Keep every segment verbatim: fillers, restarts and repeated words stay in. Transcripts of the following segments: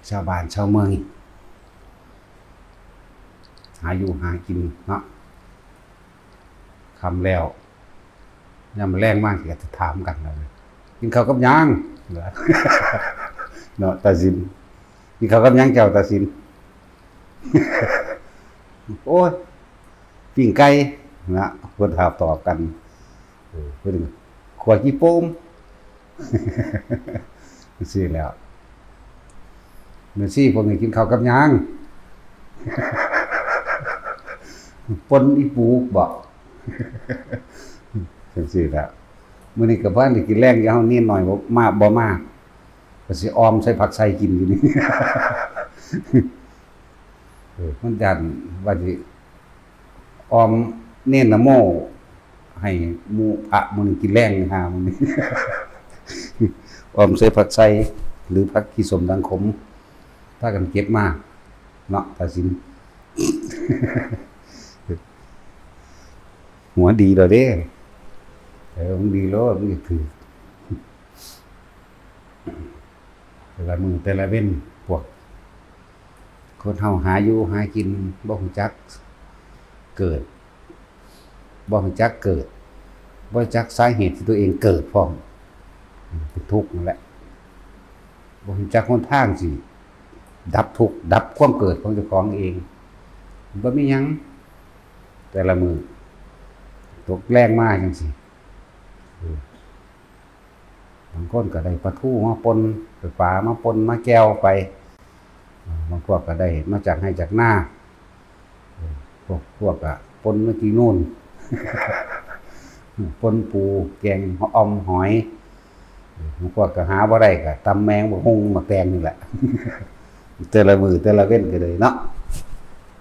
ชาวบ้านชาวเมือง หาอยู่หากินเนาะ ค่ำแล้ว ยามแลงมาก็จะถามกันเลย "กินข้าวกับหยัง?" เนาะ ตาสิน "กินข้าวกับหยังเจ้า ตาสิน?" "โอ้ย ปิ้งไก่" นะ เพิ่นถามตอบกัน เออ เพิ่น "ขั่วขี้โปม" จั่งซี้แหล้ว "แม่ชี พวกนี้กินข้าวกับหยัง?" "ป่นอีปูบ่" จั่งซี้แหล้ว "มื้อนี้ก็บ่ทันได้กินแลงอยู่ เฮาเณรน้อยบ่มา บ่มา ก็สิอ่อมใส่ผักใส่กินอยู่นี่" เออ มันย้านว่าสิอ่อมเณรนะโม ให้หมู่พระมื้อนี้กินแลงหามื้อนี้ อ่อมใส่ผักใส่ หรือผักขี้ส้มดังขม พากันเก็บมาเนาะ ตาสิน หัวดีแล้วเด้ เออ มันดีโลด มันก็คือ แต่ละมื้อแต่ละเว็น พวกคนเฮาหาอยู่หากิน บ่ฮู้จักเกิด บ่ฮู้จักเกิด บ่รู้จักสาเหตุที่ตัวเองเกิดพร้อม เป็นทุกข์นั่นแหละ บ่ฮู้จักหนทางสิดับทุกข์ ดับความเกิดของเจ้าของเอง บ่มีหยัง แต่ละมื้อ ตกแลงมาจั่งซี้ เออ บางคนก็ได้ปลาทูมาป่น ไปปลามาป่น มาแจ่วไป บางพวกก็ได้มาจากไฮ่จากนา พวก พวกก็ป่นมากินนู่น ป่นปู แกงอ่อมหอย บางพวกก็หาบ่ได้ก็ตำแมงบักหุ่งบักแตงนี่แหละ แต่ละมื้อแต่ละเว็นก็เลยเนาะ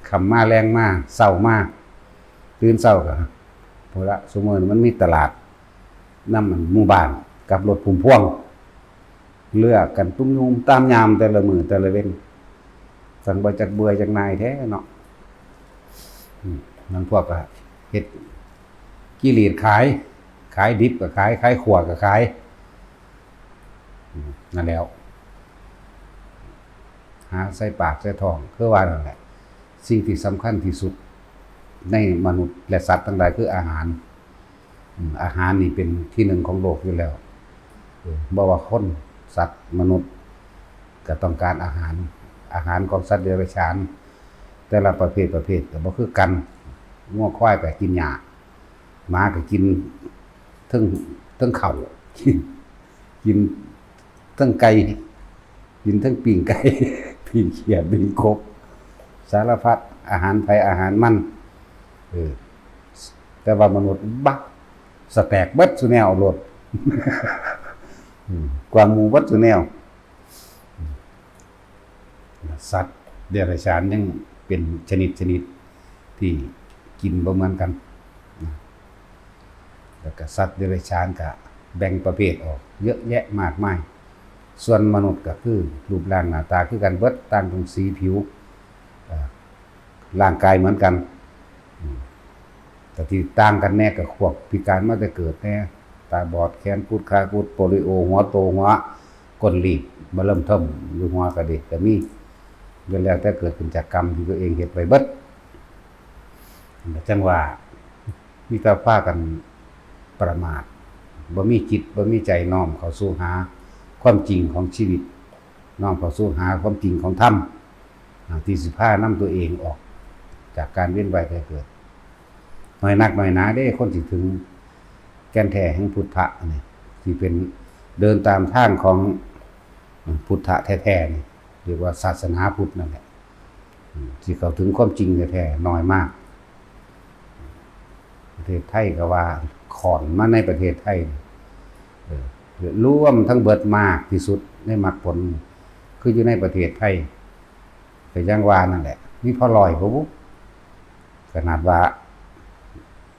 ค่ำมาแลงมา เช้ามา ตื่นเช้าก็ พุ้นละ ซุมื้อนี้มันมีตลาด นำหมู่บ้านกับรถพุ่มพวง เลือกกันตุ้มยุมตามยามแต่ละมื้อแต่ละเว็น จั่งบ่จักเบื่อจักหน่ายแท้เนาะ อืม บางพวกก็เฮ็ดกิเลสขาย ขายดิบก็ขาย ขายขั่วก็ขาย อืม นั่นแหล้ว หาใส่ปากใส่ท้อง คือว่านั่นแหละ สิ่งที่สำคัญที่สุดในมนุษย์และสัตว์ทั้งหลายคืออาหาร อืม อาหารนี่เป็นที่หนึ่งของโลกอยู่แล้ว เออ บ่ว่าคน สัตว์ มนุษย์ ก็ต้องการอาหาร อาหารของสัตว์เดรัจฉาน แต่ละประเภทประเภทก็บ่คือกัน งัวควายก็กินหญ้า หมาก็กินเทิง เทิงข้าว กินเทิงไก่ กินเทิงปิ้งไก่ ปิ้งเขียด ปิ้งกบ สารพัด อาหารไผอาหารมัน เออ แต่ว่ามนุษย์ บะ สแต็กเบิดซุแนวโลด อืม กว่าหมู่เบิดซุแนว อืม สัตว์เดรัจฉานยังเป็นชนิดชนิดที่กินบ่เหมือนกัน แล้วก็สัตว์เดรัจฉานก็แบ่งประเภทออกเยอะแยะมากมาย ส่วนมนุษย์ก็คือรูปร่างหน้าตาคือกันเบิด ต่างตรงสีผิว เอ่อ ร่างกายเหมือนกัน อืม แต่ที่ต่างกันแน่ก็พวกพิการมาแต่เกิดแน่ ตาบอด แขนกุด ขากุด โปลิโอ หัวโต หัวก้นลีบ บ่เริ่มเทิ่มอยู่หัวก็ดี ก็มี ล้วนแล้วแต่เกิดขึ้นจากกรรมที่ตัวเองเฮ็ดไว้เบิด จั่งว่า มีแต่พากันประมาท บ่มีจิต บ่มีใจน้อมเข้าสู่หาความจริงของชีวิต น้อมเข้าสู่หาความจริงของธรรม อ่า ที่สิพานำตัวเองออกจากการเวียนว่ายตายเกิด น้อยนักน้อยหนาเด้ คนสิถึงแก่นแท้แห่งพุทธะนี่ ที่เป็นเดินตามทางของพุทธะแท้ๆนี่ เรียกว่าศาสนาพุทธนั่นแหละ อืม ที่เข้าถึงความจริงแท้ๆน้อยมาก ประเทศไทยก็ว่าข้อนมาในประเทศไทย เออ รวมทั้งเบิดมากที่สุดในมรรคผล คืออยู่ในประเทศไทย ก็ยังว่านั่นแหละ มีพอร้อยบ่บุ ขนาดว่า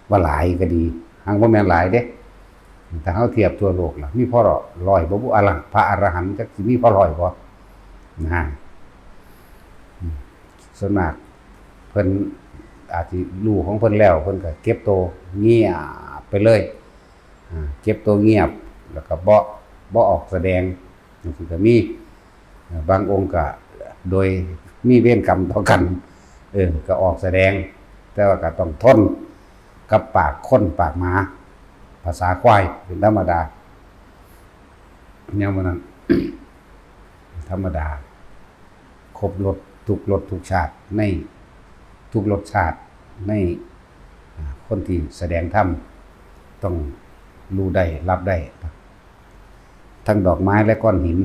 ว่าหลายก็ดี หากบ่แม่นหลายเด้ ถ้าเฮาเทียบทั่วโลกล่ะ มีพอร้อยบ่บุ อรหันต์ พระอรหันต์จักสิมีพอร้อยบ่ นะ อืม ส่วนมากเพิ่นอาจสิรู้ของเพิ่นแล้ว เพิ่นก็เก็บโตเงียบไปเลย อ่า เก็บโตเงียบ แล้วก็บ่ บ่ออกแสดง จั่งซี้ก็มี บางองค์ก็โดยมีเวรกรรมต่อกัน เออ ก็ออกแสดง แต่ว่าก็ต้องทนกับปากคนปากหมา ภาษาควายเป็นธรรมดา แนวมันนั้น ธรรมดา ครบรสทุกรสทุกชาติ ในทุกรสชาติ ใน อ่า คนที่แสดงธรรม ต้องรู้ได้รับได้ ทั้งดอกไม้และก้อนหิน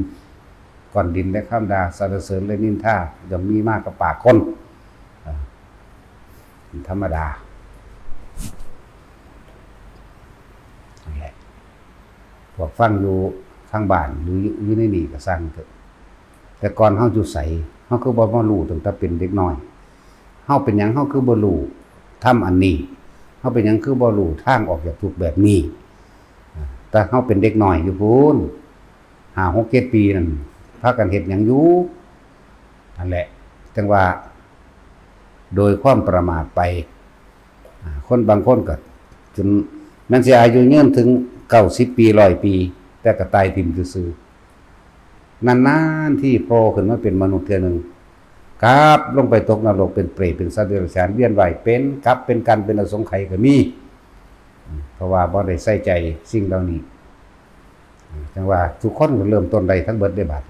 ก้อนดินและคำด่าสรรเสริญและนินทา ย่อมมีมากับปากคน อ่า ธรรมดา นั่นแหละ พวกฟังอยู่ทางบ้าน หรืออยู่ในนี่ก็ซ่างเถอะ แต่ก่อนเฮาอยู่ไส เฮาคือบ่มารู้ตั้งแต่เป็นเด็กน้อย เฮาเป็นหยังเฮาคือบ่รู้ธรรมอันนี้ เฮาเป็นหยังคือบ่รู้ทางออกจากทุกข์แบบนี้ แต่เฮาเป็นเด็กน้อยอยู่พู้น ห้า หก เจ็ด ปีนั่น พากันเฮ็ดหยังอยู่ นั่นแหละ จั่งว่า โดยความประมาทไป อ่า คนบางคนก็จนแม้นสิอายุยืนถึง เก้าสิบ ปี ร้อย ปี แต่ก็ตายถิ่มซื่อๆ นานๆ ที่โผล่ขึ้นมาเป็นมนุษย์เทื่อหนึ่ง กลับลงไปตกนรกเป็นเปรต เป็นสัตว์เดรัจฉาน เวียนว่ายเป็นกลับเป็นกัน เป็นอสงไขยก็มี อืม เพราะว่าบ่ได้ใส่ใจสิ่งเหล่านี้ อืม จั่งว่าทุกคนก็เริ่มต้นได้ทั้งเบิดได้บาด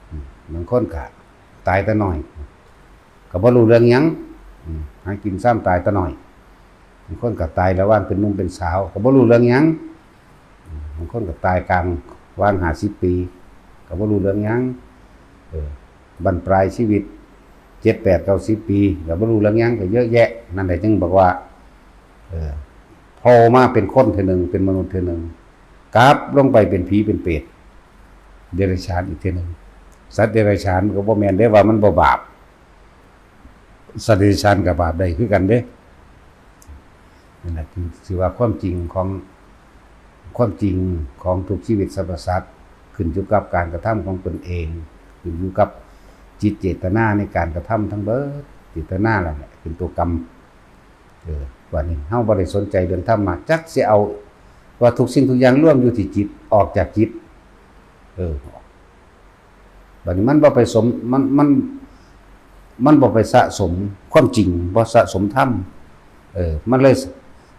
อืม บางคนก็ตายแต่น้อย ก็บ่รู้เรื่องหยัง อืม หากินซ้ำตายแต่น้อย บางคนก็ตายระหว่างเป็นหนุ่มเป็นสาว ก็บ่รู้เรื่องหยัง อืม บางคนก็ตายกลางว่าง ห้าสิบ ปี ก็บ่รู้เรื่องหยัง เออ บั้นปลายชีวิต เจ็ด แปด เก้าสิบ ปี ก็บ่รู้เรื่องหยัง ก็เยอะแยะ นั่นแหละจึงบอกว่า เออ โผล่มาเป็นคนเทื่อหนึ่ง เป็นมนุษย์เทื่อหนึ่ง กลับลงไปเป็นผีเป็นเปรต เดรัจฉานอีกเทื่อหนึ่ง สัตว์เดรัจฉานก็บ่แม่นเด้ว่ามันบ่บาป สัตว์เดรัจฉานก็บาปได้คือกันเด้ นั่นแหละคือ คือว่าความจริงของ ความจริงของทุกชีวิตสรรพสัตว์ ขึ้นอยู่กับการกระทำของตนเอง ขึ้นอยู่กับจิตเจตนาในการกระทำทั้งเบิด เจตนาแหละเป็นตัวกรรม เออ ว่านี่เฮาบ่ได้สนใจเรื่องธรรมะ จักสิเอาว่าทุกสิ่งทุกอย่างรวมอยู่ที่จิต ออกจากจิต เออ บัดนี้มันบ่ไปสม มัน มัน มันบ่ไปสะสมความจริง บ่สะสมธรรม เออ มันเลย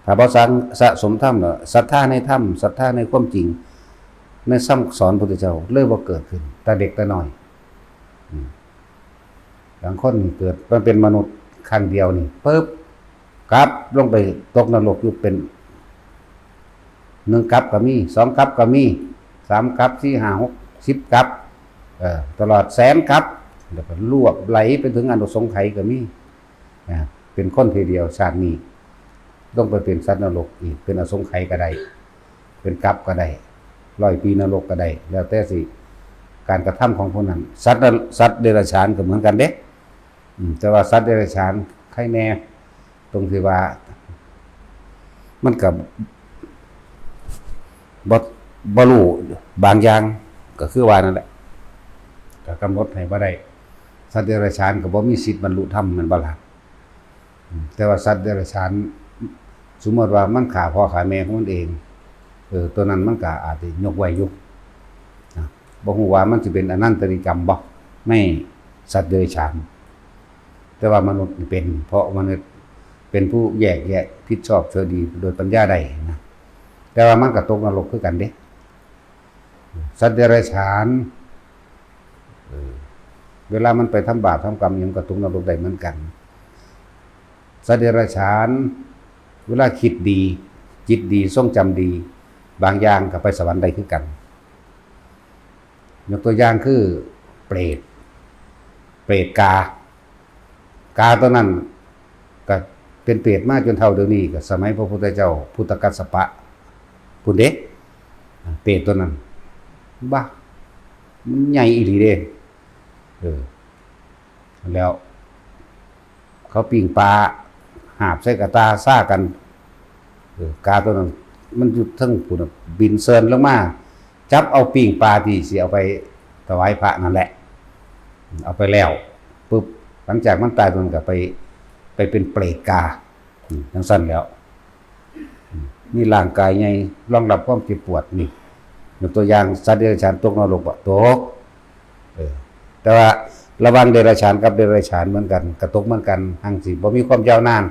ถ้าบ่สะ สะสมธรรมแล้ว ศรัทธาในธรรม ศรัทธาในความจริง ในคำสอนพุทธเจ้า เลยบ่เกิดขึ้น แต่เด็กแต่น้อย อืม บางคนนี่เกิดมาเป็นมนุษย์ครั้งเดียวนี่ ปึ๊บ กลับลงไปตกนรกอยู่เป็น หนึ่งกัปก็มี สองกัปก็มี สามกัป สี่ ห้า หก สิบกัป เอ่อ ตลอดแสนกัป แล้วก็ลวกไหลไปถึงอสงไขยก็มี นะ เป็นคนทีเดียวชาตินี้ ลงไปเป็นสัตว์นรกอีก เป็นอสงไขยก็ได้ เป็นกัปก็ได้ ร้อยปีนรกก็ได้ แล้วแต่สิ การกระทำของคนนั้น สัตว์นร- สัตว์เดรัจฉานก็เหมือนกันเด้ อืม แต่ว่าสัตว์เดรัจฉานใครแน่ ตรงที่ว่า มันก็บ่ บ่รู้บางอย่าง ก็คือว่านั่นแหละ ก็กำหนดให้บ่ได้ สัตว์เดรัจฉานก็บ่มีสิทธิ์บรรลุธรรม แม่นบ่ล่ะ อืม แต่ว่าสัตว์เดรัจฉาน สมมติว่ามันฆ่าพ่อฆ่าแม่ของมันเอง เออ ตัวนั้นมันก็อาจจะยกไว้อยู่ นะ บ่ฮู้ว่ามันสิเป็นอนันตริยกรรมบ่ ในสัตว์เดรัจฉาน แต่ว่ามนุษย์นี่เป็น เพราะมนุษย์เป็นผู้แยกแยะผิดชอบชั่วดีโดยปัญญาได้นะ แต่ว่ามันก็ตกนรกคือกันเด้ สัตว์เดรัจฉาน เออ เวลามันไปทำบาปทำกรรมหยังก็ตกนรกได้เหมือนกัน สัตว์เดรัจฉาน เวลาคิดดี จิตดี ทรงจำดี บางอย่างก็ไปสวรรค์ได้คือกัน ยกตัวอย่างคือเปรต เปรตกา กาตัวนั้นก็เป็นเปรตมาจนเฒ่าเดี๋ยวนี้ ก็สมัยพระพุทธเจ้า พุทธกัสสปะ พุ้นเด้ เปรตตัวนั้น บ้า มันใหญ่อีหลีเด้ เออ แล้ว เขาปิ้งปลา หาบใส่กระตาซ่ากัน เออ กาตัวนั้น มันอยู่เทิงพุ้นน่ะ บินเซินลงมา จับเอาปิ้งปลาที่สิเอาไปถวายพระนั่นแหละ เอาไปแล้ว ปุ๊บ หลังจากมันตายตัวนั้นก็ไป ไปเป็นเปรตกา อืม จั่งซั้นแล้ว อืม มีร่างกายใหญ่รองรับความเจ็บปวดนี่ ยกตัวอย่าง สัตว์เดรัจฉานตกนรกบ่ ตก แต่ว่าระหว่างเดรัจฉานกับเดรัจฉานเหมือนกัน กะตกเหมือนกัน หังสิบ่มีความยาวนาน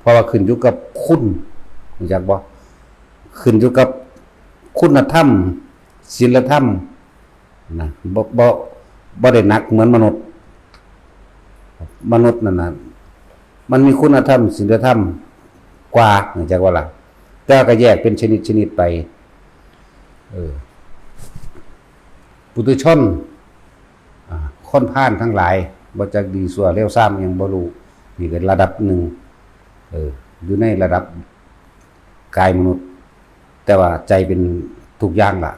เพราะว่าขึ้นอยู่กับคุณ รู้จักบ่ ขึ้นอยู่กับคุณธรรม ศีลธรรมนะ บ่ บ่ บ่ได้หนักเหมือนมนุษย์ มนุษย์นั่นน่ะ มันมีคุณธรรม ศีลธรรมกว่า รู้จักบ่ล่ะ แต่ว่าก็แยกเป็นชนิดชนิดไป เออ ปุถุชน อ่า คนพาลทั้งหลาย บ่จักดีชั่วเลวซามหยังบ่รู้ นี่ก็ระดับหนึ่ง เออ อยู่ในระดับกายมนุษย์ แต่ว่าใจเป็นทุกอย่างล่ะ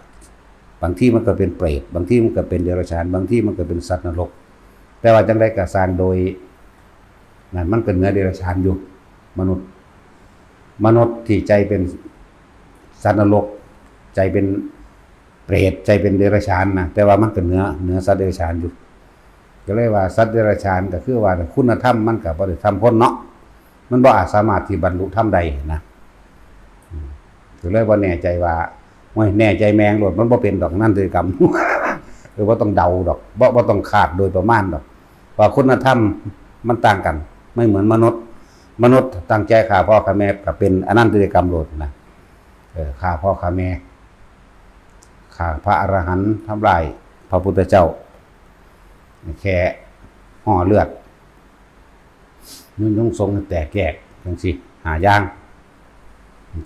บางทีมันก็เป็นเปรต บางทีมันก็เป็นเดรัจฉาน บางทีมันก็เป็นสัตว์นรก แต่ว่าจั่งใดก็ซ่างโดย นั่นมันก็เหนือเดรัจฉานอยู่ มนุษย์ มนุษย์ที่ใจเป็นสัตว์นรก ใจเป็นเปรต ใจเป็นเดรัจฉานนะ แต่ว่ามันก็เหนือ เหนือสัตว์เดรัจฉานอยู่ ก็เลยว่าสัตว์เดรัจฉานก็คือว่าคุณธรรมมันก็บ่ได้ส่ำคนเนาะ มันบ่อาจสามารถที่บรรลุธรรมได้นะ อืม ก็เลยบ่แน่ใจว่า โอ้ย แน่ใจแม่งโลด มันบ่เป็นดอก นั่นคือกรรม คือบ่ต้องเดาดอก บ่ บ่ต้องคาดโดยประมาณดอก ว่าคุณธรรมมันต่างกัน ไม่เหมือนมนุษย์ มนุษย์ตั้งใจฆ่าพ่อฆ่าแม่ก็เป็นอนันตริยกรรมโลดนะ เออ ฆ่าพ่อฆ่าแม่ ฆ่าพระอรหันต์ ทำลายพระพุทธเจ้า แค่ห่อเลือด ยุยงสงแตกแยกจังซี่ ห้าอย่าง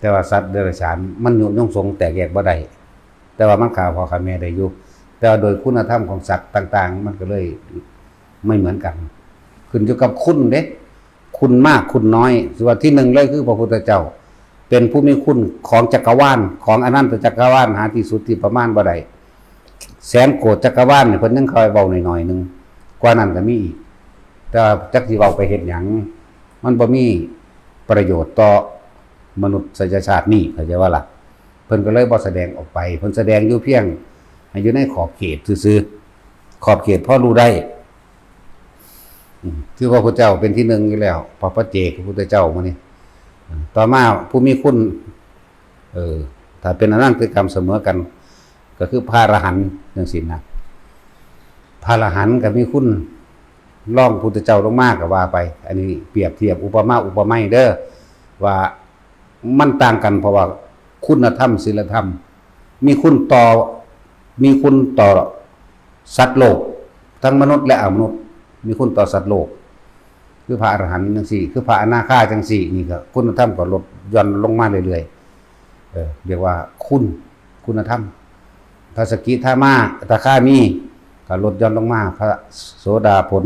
แต่ว่าสัตว์เดรัจฉานมันยุยงสงแตกแยกบ่ได้ แต่ว่ามันฆ่าพ่อฆ่าแม่ได้อยู่ แต่ว่าโดยคุณธรรมของสัตว์ต่างๆ มันก็เลยไม่เหมือนกัน ขึ้นอยู่กับคุณเด้ คุณมากคุณน้อย ส่วนที่หนึ่งเลยคือพระพุทธเจ้า เป็นผู้มีคุณของจักรวาล ของอนันตจักรวาล หาที่สุดที่ประมาณบ่ได้ แสนโกดจักรวาลเนี่ย เพิ่นยังค่อยเว้าหน่อยๆหนึ่ง กว่านั้นก็มีอีก แต่ว่าจักสิเว้าไปเฮ็ดหยัง มันบ่มีประโยชน์ต่อมนุษยชาตินี้ เข้าใจบ่ล่ะ เพิ่นก็เลยบ่แสดงออกไป เพิ่นแสดงอยู่เพียงให้อยู่ในขอบเขตซื่อๆ ขอบเขตพอรู้ได้ อืม คือพระพุทธเจ้าเป็นที่หนึ่งอยู่แล้ว พระปัจเจกพระพุทธเจ้ามื้อนี้ อืม ต่อมาผู้มีคุณ เออ ถ้าเป็นอนันตกรรมเสมอกัน ก็คือพระอรหันต์จังซี่นะ พระอรหันต์ก็มีคุณรองพุทธเจ้าลงมาก็ว่าไป อันนี้เปรียบเทียบอุปมาอุปไมยเด้อ ว่ามันต่างกัน เพราะว่าคุณธรรมศีลธรรม มีคุณต่อ มีคุณต่อสัตว์โลก ทั้งมนุษย์และอมนุษย์ มีคุณต่อสัตว์โลก คือพระอรหันต์จังซี่ คือพระอนาคาจังซี่ นี่ก็คุณธรรมก็ลดหย่อนลงมาเรื่อยๆ เออ เรียกว่าคุณ คุณธรรม พระสกิทามา อนาคามี ก็ลดหย่อนลงมา พระโสดาผล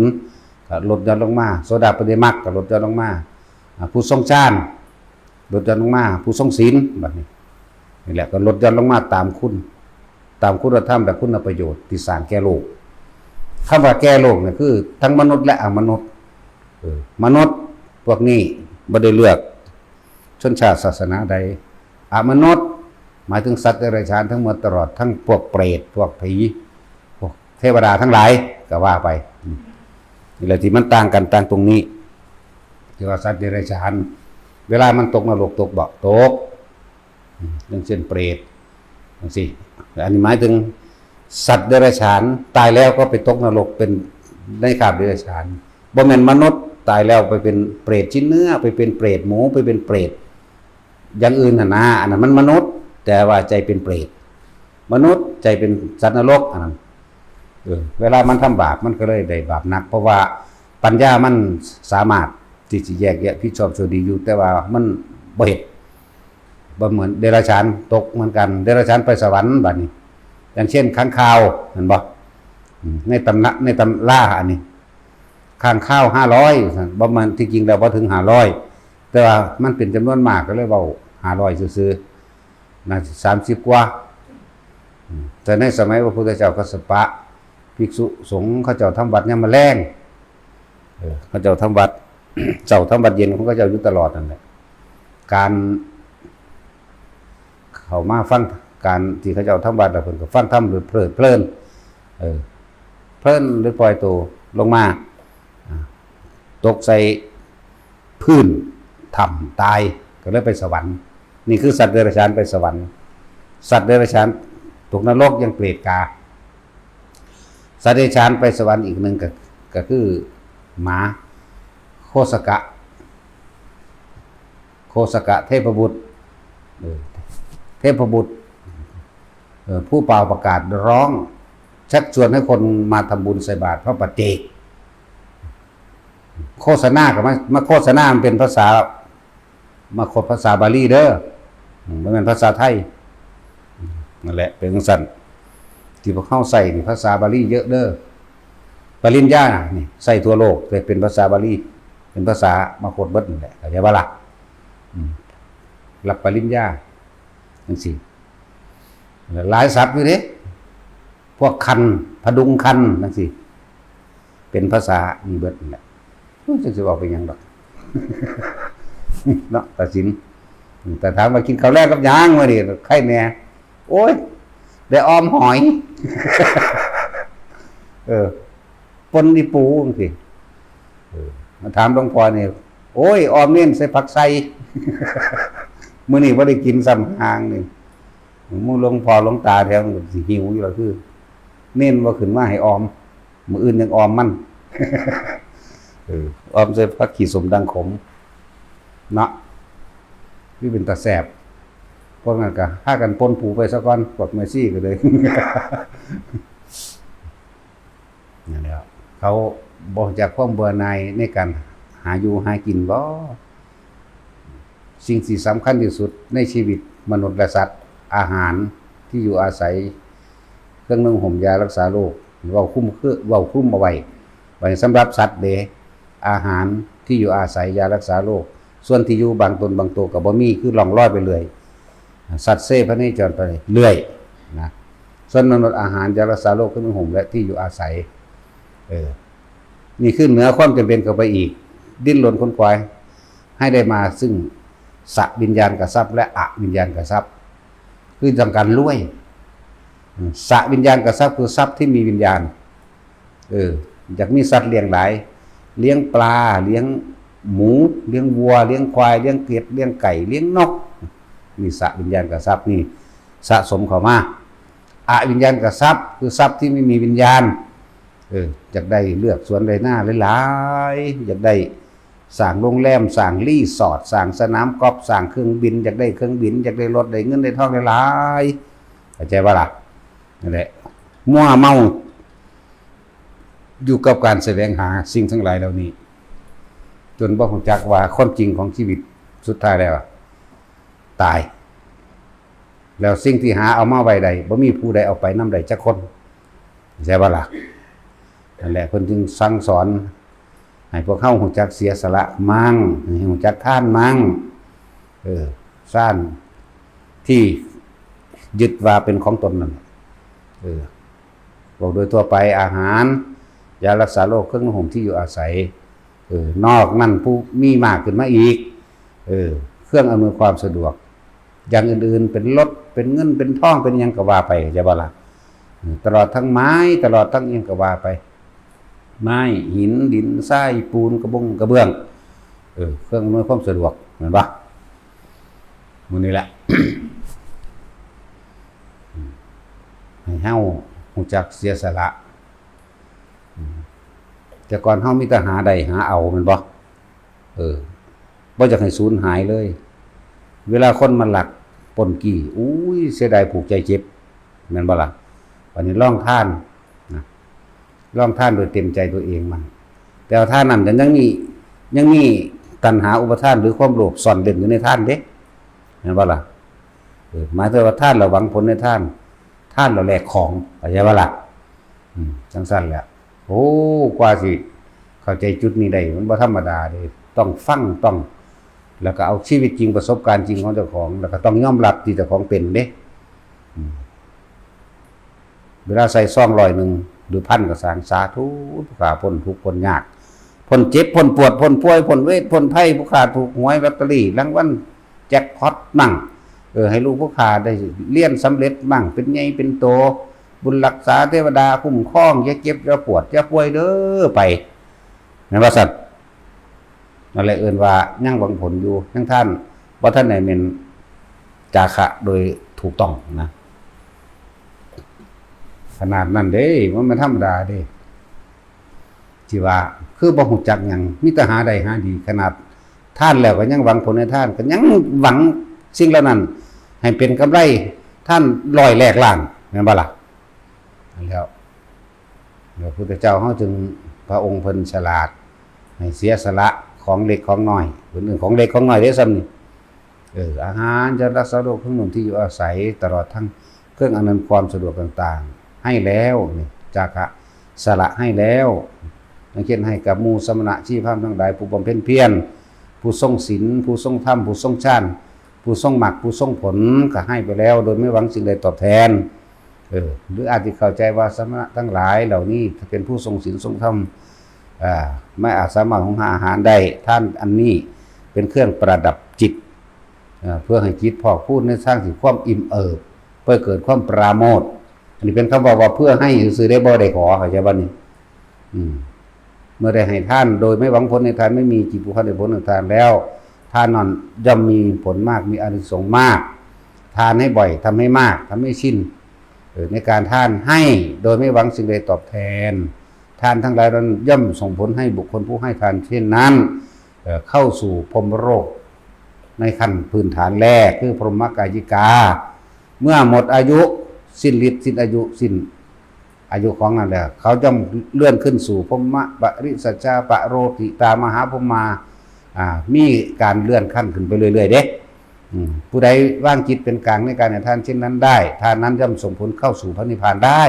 ก็ลดหย่อนลงมา โสดาปัตติมรรคก็ลดหย่อนลงมา อ่า ผู้ทรงฌาน ลดหย่อนลงมา ผู้ทรงศีล บัดนี้ นี่แหละ ก็ลดหย่อนลงมาตามคุณ ตามคุณธรรมและคุณประโยชน์ที่สร้างแก่โลก คำว่าแก่โลกเนี่ยคือทั้งมนุษย์และอมนุษย์ เออ มนุษย์พวกนี้บ่ได้เลือกชนชาติศาสนาใด อมนุษย์ หมายถึงสัตว์เดรัจฉานทั้งหมด ตลอดทั้งพวกเปรต พวกผี พวกเทวดาทั้งหลาย ก็ว่าไป อืม นี่แหละที่มันต่างกัน ต่างตรงนี้ ที่ว่าสัตว์เดรัจฉาน เวลามันตกนรก ตกบ่ ตก อืม อย่างเช่นเปรตจังซี่ อันนี้หมายถึงสัตว์เดรัจฉาน ตายแล้วก็ไปตกนรก เป็นในคราบเดรัจฉาน บ่แม่นมนุษย์ตายแล้วไปเป็นเปรตชิ้นเนื้อ ไปเป็นเปรตหมู ไปเป็นเปรตอย่างอื่นหั่นนะ อันนั้นมันมนุษย์ แต่ว่าใจเป็นเปรต มนุษย์ใจเป็นสัตว์นรก อันนั้น เออ เวลามันทำบาปมันก็เลยได้บาปหนัก เพราะว่าปัญญามันสามารถที่สิแยกแยะผิดชอบชั่วดีอยู่ แต่ว่ามันบ่เฮ็ด บ่เหมือนเดรัจฉาน ตกเหมือนกัน เดรัจฉานไปสวรรค์บัดนี้ อย่างเช่นค้างคาว เห็นบ่ อืม ในตำนะ ในตำราอันนี้ ค้างคาวห้าร้อย บ่แม่น ที่จริงแล้วบ่ถึงห้าร้อย แต่ว่ามันเป็นจำนวนมากก็เลยเว้าห้าร้อยซื่อๆ น่าสิสามสิบกว่า อืม แต่ในสมัยพระพุทธเจ้ากัสสปะ ภิกษุสงฆ์เขาเจ้าทำวัตรยามมื้อแลง เออ เขาเจ้าทำวัตร เช้าทำวัตรเย็นของเขาเจ้าอยู่ตลอดนั่นแหละ การเข้ามาฟัง การที่เขาเจ้าทำวัตรแล้วเพิ่นก็ฟังธรรมหรือเพลิดเพลิน เออ เพลินหรือปล่อยตัวลงมา อ่า ตกใส่พื้นถ้ำตาย ก็เลยไปสวรรค์ นี่คือสัตว์เดรัจฉานไปสวรรค์ สัตว์เดรัจฉานตกนรกยังเปรตกา สัตว์เดรัจฉานไปสวรรค์อีกหนึ่งก็ ก็คือหมา โคสกะ โคสกะเทพบุตร เออ เทพบุตร เออ ผู้เป่าประกาศร้อง ชักชวนให้คนมาทำบุญใส่บาตรพระปัจเจก โฆษณากับมา มาโฆษณามันเป็นภาษา มาโคดภาษาบาลีเด้อ อืม บ่แม่นภาษาไทย อืม นั่นแหละ เป็นจั่งซั้น ที่พวกเฮาใช้นี่ภาษาบาลีเยอะเด้อ ปริญญาน่ะ นี่ใช้ทั่วโลก แต่เป็นภาษาบาลี เป็นภาษามาโคดเบิดนั่นแหละ เข้าใจบ่ล่ะ อืม รับปริญญา จั่งซี้ หลายศัพท์อยู่เด้ พวกคัน พดุงคัน จั่งซี้ เป็นภาษานี่เบิดนั่นแหละ โอ้ย จักสิเว้าไปหยังดอก เนาะ ตาสิน แต่ถามว่ากินข้าวแลงกับหยังมื้อนี้ ไข่แหน่ โอ้ย ได้ออมหอย เออ ป่นอีปูจั่งซี้ เออ มาถามหลวงพ่อนี่ โอ้ย ออมเน้นใส่ผักไส่ มื้อนี้บ่ได้กินซ้ำห่างนี่ หมู่หลวงพ่อหลวงตาแถวนั้นก็สิหิวอยู่ล่ะ คือ เน้นบ่ขึ้นมาให้ออม มื้ออื่นยังออมมัน เออ ออมใส่ผักขี้ส้มดังขม เนาะ คือเป็นตาแซ่บ พวกนั้นก็พากันป่นปูไปซะก่อน พวกแม่ชีก็เลย นั่นแหละ เขาบ่รู้จักความเบื่อหน่ายในการหาอยู่หากินบ่ สิ่งที่สำคัญที่สุดในชีวิตมนุษย์และสัตว์ อาหาร ที่อยู่อาศัย เครื่องนุ่งห่มยารักษาโรค เว้าคลุมคือ เว้าคลุมเอาไว้ บัดนี้สำหรับสัตว์เด้ อาหาร ที่อยู่อาศัย ยารักษาโรค ส่วนที่อยู่บางตนบางตัวก็บ่มี คือล่องลอยไปเรื่อย สัตว์เซพเนจรไปเรื่อยนะ ส่วนมนุษย์ อาหาร ยารักษาโรค เครื่องนุ่งห่ม และที่อยู่อาศัย เออ นี่คือเหนือความจำเป็นเข้าไปอีก ดิ้นรนขนขวาย ให้ได้มาซึ่งสวิญญาณกทรัพย์ และอวิญญาณกทรัพย์ คือต้องการรวย อืม สวิญญาณกทรัพย์คือทรัพย์ที่มีวิญญาณ เออ อยากมีสัตว์เลี้ยงหลาย เลี้ยงปลา เลี้ยงหมู เลี้ยงวัว เลี้ยงควาย เลี้ยงเป็ด เลี้ยงไก่ เลี้ยงนก นี่สวิญญาณกทรัพย์นี่สะสมเข้ามา อวิญญาณกทรัพย์คือทรัพย์ที่ไม่มีวิญญาณ เออ อยากได้เฮือนสวนไร่นาหลายๆ อยากได้สร้างโรงแรม สร้างรีสอร์ท สร้างสนามกอล์ฟ สร้างเครื่องบิน อยากได้เครื่องบิน อยากได้รถ ได้เงินได้ทองหลายๆ เข้าใจบ่ล่ะ นั่นแหละ มัวเมา อยู่กับการแสวงหาสิ่งทั้งหลายเหล่านี้ จนบ่รู้จักว่าความจริงของชีวิตสุดท้ายแล้วอะ ตาย แล้วสิ่งที่หาเอามาไว้ได้ บ่มีผู้ใดเอาไปนำได้จักคน ใช่บ่ล่ะ นั่นแหละ เพิ่นจึงสั่งสอน ให้พวกเฮารู้จักเสียสละมั่ง ให้รู้จักทานมั่ง เออ ทานที่ยึดว่าเป็นของตนนั่น เออ บอกโดยทั่วไป อาหาร ยารักษาโรค เครื่องนุ่งห่ม ที่อยู่อาศัย เออ นอกนั้นผู้มีมากขึ้นมาอีก เออ เครื่องอำนวยความสะดวก อย่างอื่นๆ เป็นรถ เป็นเงิน เป็นทอง เป็นหยังก็ว่าไป ใช่บ่ล่ะ เออ ตลอดทั้งไม้ ตลอดทั้งอิหยังก็ว่าไป ไม้ หิน ดิน ทราย ปูน กระบง กระเบื้อง เออ เครื่องอำนวยความสะดวก แม่นบ่ หมู่นี้แหละ ให้เฮารู้จักเสียสละ อืม แต่ก่อนเฮามีแต่หาได้หาเอา แม่นบ่ เออ บ่อยากให้สูญหายเลย เวลาคนมาลักปล้นจี้ อุ้ย เสียดายผูกใจเจ็บ แม่นบ่ล่ะ อันนี้ลองทานนะ ลองทานโดยเต็มใจตัวเองมั่ง แต่ว่าทานนั้นยังมี ยังมีตัณหาอุปาทานหรือความโลภซ่อนเร้นอยู่ในทานเด้ แม่นบ่ล่ะ เออ หมายถึงว่าทานแล้วหวังผลในทาน ทานแล้วแลกของ เข้าใจบ่ล่ะ อืม จั่งซั้นแหละ โอ้ กว่าสิเข้าใจจุดนี้ได้ มันบ่ธรรมดาเด้ ต้องฟัง ต้อง แล้วก็เอาชีวิตจริง ประสบการณ์จริงของเจ้าของ แล้วก็ต้องยอมรับที่เจ้าของเป็นเด้ อืม เวลาใส่ซองร้อยหนึ่งหรือพันก็สร้าง สาธุ ผู้ข้าพ้นทุกข์พ้นยาก พ้นเจ็บพ้นปวด พ้นป่วย พ้นเวท พ้นภัย ผู้ข้าถูกหวยลอตเตอรี่ รางวัลแจ็คพอตมั่ง เออ ให้ลูกผู้ข้าได้เรียนสำเร็จมั่ง เป็นใหญ่เป็นโต บุญรักษาเทวดาคุ้มครอง อย่าเจ็บอย่าปวดอย่าป่วยเด้อไป แม่นว่าซั่น นั่นแหละเอิ้นว่ายังหวังผลอยู่ ยังทานบ่ทันได้แม่นจาคะโดยถูกต้องนะ ขนาดนั้นเด้ มันไม่ธรรมดาเด้ ที่ว่าคือบ่ฮู้จักหยัง มีแต่หาได้หาดี ขนาดทานแล้วก็ยังหวังผลในทาน ก็ยังหวังสิ่งเหล่านั้น ให้เป็นกำไร ทานร้อยแลกล้าน แม่นบ่ล่ะ? นั่นแหล้ว พระพุทธเจ้าเฮาจึง พระองค์เพิ่นฉลาด ให้เสียสละของเล็กของน้อย เพิ่นเอิ้นของเล็กของน้อยเด้ ส่ำนี่ เออ อาหาร ยารักษาโรค เครื่องนุ่งที่อยู่อาศัย ตลอดทั้งเครื่องอำนวยความสะดวกต่างๆ ให้แล้ว นี่ จาคะ สละให้แล้ว อย่างเช่น ให้กับหมู่สมณะชีพราหมณ์ทั้งหลาย ผู้บำเพ็ญเพียร ผู้ทรงศีล ผู้ทรงธรรม ผู้ทรงฌาน ผู้ทรงมรรค ผู้ทรงผล ก็ให้ไปแล้ว โดยไม่หวังสิ่งใดตอบแทน เออ หรืออาจจะเข้าใจว่าสมณะทั้งหลายเหล่านี้เป็นผู้ทรงศีลทรงธรรม อ่า ไม่อาจสามารถหุงหาอาหารได้ ทานอันนี้เป็นเครื่องประดับจิต อ่า เพื่อให้จิตพอกพูนในทางที่ความอิ่มเอิบ เพื่อเกิดความปราโมทย์ อันนี้เป็นคำว่า ว่าเพื่อให้ซื่อๆ ได้ บ่ได้ขอ เข้าใจบ่นี่? อืม เมื่อได้ให้ทานโดยไม่หวังผลในทาน ไม่มีจิตผูกพันในผลของทานแล้ว ทานนั้นย่อมมีผลมาก มีอานิสงส์มาก ทานให้บ่อย ทำให้มาก ทำให้ชิน เออ ในการทานให้โดยไม่หวังสิ่งใดตอบแทน ทานทั้งหลายนั้นย่อมส่งผลให้บุคคลผู้ให้ทานเช่นนั้น เอ่อ เข้าสู่พรหมโลกในขั้นพื้นฐานแรก คือพรหมกายิกา เมื่อหมดอายุ สิ้นฤทธิ์ สิ้นอายุ สิ้นอายุของนั้นแล้ว เขาย่อมเลื่อนขึ้นสู่พรหมปริสัจจาปโรติตามหาพรหมา อ่า มีการเลื่อนขั้นขึ้นไปเรื่อยๆ เด้ อืม ผู้ใดวางจิตเป็นกลางในการให้ทานเช่นนั้นได้ ทานนั้นย่อมส่งผลเข้าสู่พระนิพพานได้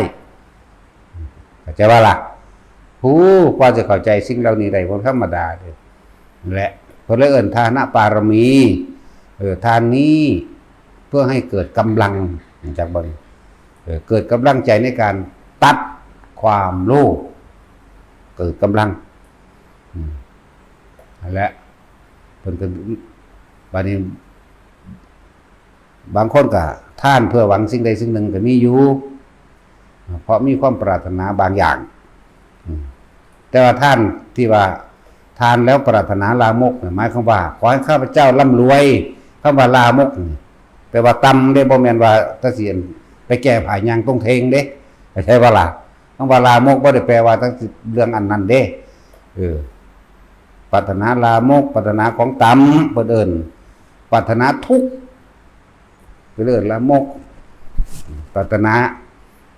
เข้าใจบ่ล่ะ? ผู้กว่าจะเข้าใจสิ่งเหล่านี้ได้บ่ธรรมดาเด้ และเพิ่นเลยเอิ้นทานปารมี เออ ทานนี้เพื่อให้เกิดกำลัง รู้จักบ่นี่? เออ เกิดกำลังใจในการตัดความโลภ เกิดกำลัง อืม นั่นแหละ เพิ่นก็ บัดนี้ บางคนก็ทานเพื่อหวังสิ่งใดสิ่งหนึ่งก็มีอยู่ เพราะมีความปรารถนาบางอย่าง อืม แต่ว่าทานที่ว่าทานแล้วปรารถนาลามกเนี่ย หมายความว่าขอให้ข้าพเจ้าร่ำรวย คำว่าลามกนี่แปลว่าต่ำเด้ บ่แม่นว่าตาเสียนไปแก้ผ้าย่างตรงเทงเด้ เข้าใจบ่ล่ะ? คำว่าลามกบ่ได้แปลว่าทั้งเรื่องอันนั้นเด้ เออ ปรารถนาลามก ปรารถนาของต่ำ เพิ่นเอิ้นปรารถนาทุกข์ เพิ่นเอิ้นลามก ปรารถนา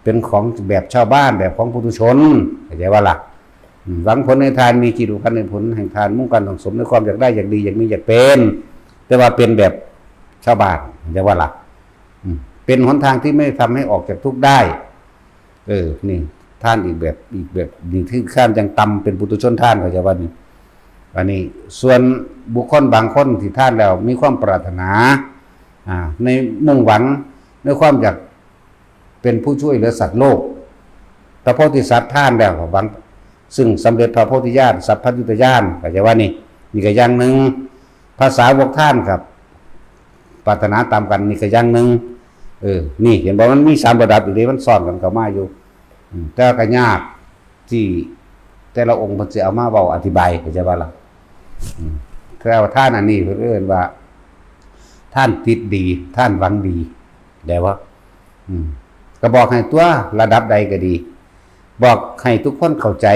เป็นของแบบชาวบ้าน แบบของปุถุชน เข้าใจบ่ล่ะ? อืม หวังผลในทาน มีจิตผูกพันในผลแห่งทาน มุ่งการสั่งสมในความอยากได้ อยากดี อยากมี อยากเป็น แต่ว่าเป็นแบบชาวบ้าน เข้าใจบ่ล่ะ? อืม เป็นหนทางที่ไม่ทำให้ออกจากทุกข์ได้ เออ นี่ ทานอีกแบบ อีกแบบ นี่คือทานอย่างต่ำ เป็นปุถุชนทาน เข้าใจบ่นี่? อันนี้ ส่วนบุคคลบางคนที่ทานแล้วมีความปรารถนา อ่า ในมุ่งหวัง ในความอยากเป็นผู้ช่วยเหลือสัตว์โลก พระโพธิสัตว์ทานแล้วก็หวัง ซึ่งสำเร็จพระโพธิญาณ สัพพัญญุตญาณ เข้าใจบ่นี่? นี่ก็อย่างหนึ่ง พระสาวกทานครับ ปรารถนาต่ำกัน นี่ก็อย่างหนึ่ง เออ นี่เห็นบ่ มันมีสามระดับอยู่เด้ มันซ้อนกันเข้ามาอยู่ อืม แต่ว่าก็ยากที่แต่ละองค์เพิ่นสิเอามาเว้าอธิบาย เข้าใจบ่ล่ะ? อืม แต่ว่าทานอันนี้เพิ่นเอิ้นว่า ทานจิตดี ทานหวังดี ได้บ่? อืม ก็บอกให้ตัว ระดับใดก็ดี บอกให้ทุกคนเข้าใจ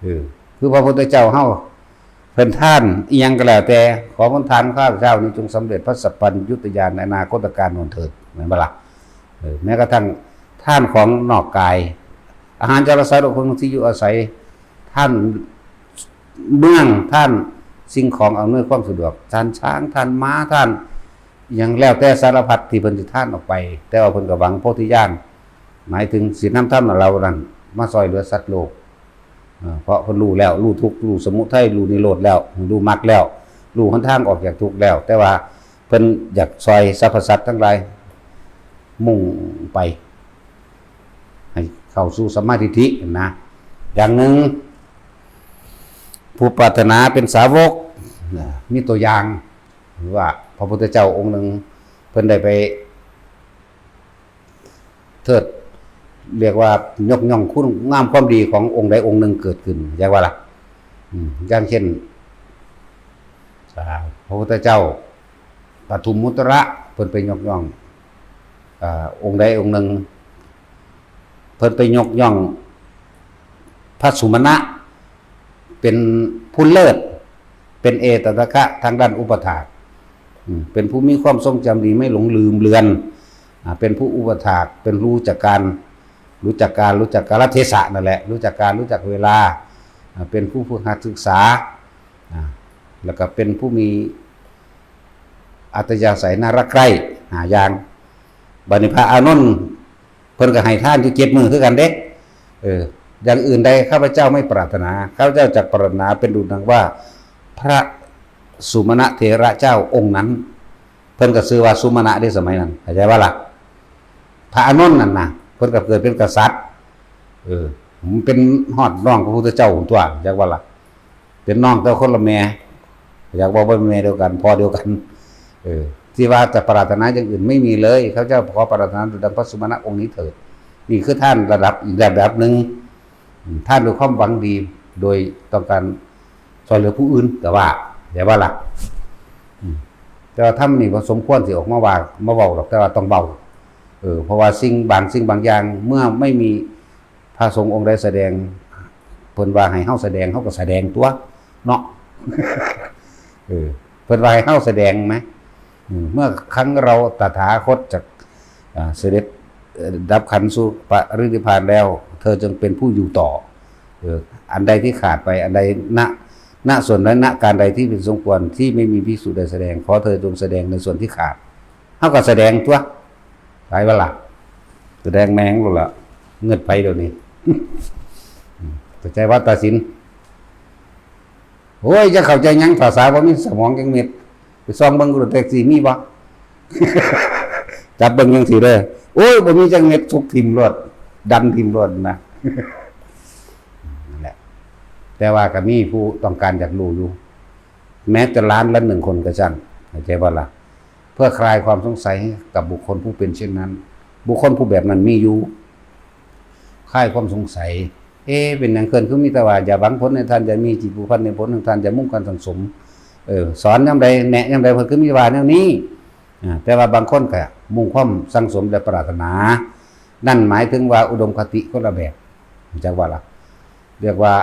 เออ คือพระพุทธเจ้าเฮา เพิ่นทานอิหยังก็แล้วแต่ ขอผลทานข้าพเจ้านี้จงสำเร็จพระสัพพัญญุตญาณในอนาคตกาลโน้นเถิด แม่นบ่ล่ะ? เออ แม้กระทั่งทานของนอกกาย อาหาร ยารักษาโรค เครื่องที่อยู่อาศัย ทานเมือง ทานสิ่งของอำนวยความสะดวก ทานช้าง ทานม้า ทานอิหยังแล้วแต่สารพัดที่เพิ่นสิทานออกไป แต่ว่าเพิ่นก็หวังโพธิญาณ หมายถึงสินำธรรมเหล่านั้นมาซ่อยเหลือสัตว์โลก อ่า เพราะเพิ่นรู้แล้ว รู้ทุกข์ รู้สมุทัย รู้นิโรธแล้ว รู้มรรคแล้ว รู้หนทางออกจากทุกข์แล้ว แต่ว่าเพิ่นอยากซ่อยสรรพสัตว์ทั้งหลาย มุ่งไป ให้เข้าสู่สัมมาทิฏฐินะ อย่างหนึ่ง ผู้ปรารถนาเป็นสาวก อ่า มีตัวอย่าง ว่าพระพุทธเจ้าองค์หนึ่ง เพิ่นได้ไปเทิด เรียกว่ายกย่องคุณงามความดีขององค์ใดองค์หนึ่งเกิดขึ้น อย่างว่าล่ะ อืม อย่างเช่น อ่า พระพุทธเจ้าปทุมมุตระ เพิ่นไปยกย่อง อ่า องค์ใดองค์หนึ่ง พิ่นไปยกย่องพระสุมาณะ เป็นผู้เลิศ เป็นเอตทัคคะทางด้านอุปถาก อืม เป็นผู้มีความทรงจำดี ไม่หลงลืมเลือน อ่า เป็นผู้อุปถาก เป็นรู้จักการ รู้จักการ รู้จักกาลเทศะนั่นแหละ รู้จักการ รู้จักเวลา อ่า เป็นผู้ฝึกหัดศึกษา อ่า แล้วก็เป็นผู้มีอัธยาศัยน่ารักใคร่ ห้าอย่าง บัดนี้พระอานนท์ เพิ่นก็ให้ทานอยู่เจ็ดมื้อคือกันเด้ เออ อย่างอื่นใดข้าพเจ้าไม่ปรารถนา ข้าพเจ้าจักปรารถนาเป็นดุจดังว่า พระสุมาณะเถระเจ้าองค์นั้น เพิ่นก็ชื่อว่าสุมาณะเด้สมัยนั้น เข้าใจบ่ล่ะ พระอานนท์นั่นน่ะ เพิ่นก็เกิดเป็นกษัตริย์ เออ มันเป็นฮอดน้องพระพุทธเจ้าตั๊ว จักว่าล่ะ เป็นน้องแต่คนละแม่ อยากบอกว่าเป็นแม่เดียวกัน พ่อเดียวกัน เออ ที่ว่าจะปรารถนาอย่างอื่นไม่มีเลย ข้าพเจ้าขอปรารถนาดุจดังพระสุมาณะองค์นี้เถิด นี่คือทานระดับอีกระดับหนึ่ง อืม ทานด้วยความหวังดี โดยต้องการช่วยเหลือผู้อื่น ก็ว่า เข้าใจบ่ล่ะ อืม แต่ว่าธรรมนี่บ่สมควรสิออกมาว่า มาเว้าดอก แต่ว่าต้องเว้า เออ เพราะว่าสิ่งบางสิ่งบางอย่าง เมื่อไม่มีพระสงฆ์องค์ใดแสดง เพิ่นว่าให้เฮาแสดง เฮาก็แสดงตั๊ว เนาะ เออ เพิ่นว่าให้เฮาแสดงไหม อืม เมื่อครั้นเราตถาคตจัก อ่า เสด็จ เอ่อ ดับขันธ์สู่ปรินิพพานแล้ว เธอจงเป็นผู้อยู่ต่อ เออ อันใดที่ขาดไป อันใด ณ ณ ส่วนนั้น ณ การใดที่เป็นสมควร ที่ไม่มีภิกษุใดแสดง ขอเธอจงแสดงในส่วนที่ขาด เฮาก็แสดงตั๊ว หลายเวลา แสดงแม่งโลดล่ะ เงิดไผเดี๋ยวนี้ อืม เข้าใจว่าตัดสิน โอ้ย จะเข้าใจหยัง ภาษาบ่มีสมองจังเม็ด ไปส่องเบิ่งรถแท็กซี่มีบ่ จับเบิ่งจังซี่เด้อ โอ้ย บ่มีจังเม็ด สุกถิ่มโลด ดันถิ่มโลดนะ นั่นแหละ แต่ว่าก็มีผู้ต้องการอยากรู้อยู่ แม้แต่ล้านละหนึ่งคนก็ช่าง เข้าใจบ่ล่ะ เพื่อคลายความสงสัยให้กับบุคคลผู้เป็นเช่นนั้น บุคคลผู้แบบนั้นมีอยู่ คลายความสงสัย เอ๊ะ เป็นหยังเพิ่นคือมีแต่ว่าอย่าหวังผลในทาน อย่ามีจิตผูกพันในผลของทาน อย่ามุ่งการสั่งสม เออ สอนยามใด แนะยามใด เพิ่นคือมีว่าแนวนี้ อ่า แต่ว่าบางคนก็มุ่งความสั่งสมและปรารถนา นั่นหมายถึงว่าอุดมคติคนละแบบ จักว่าล่ะ เรียกว่า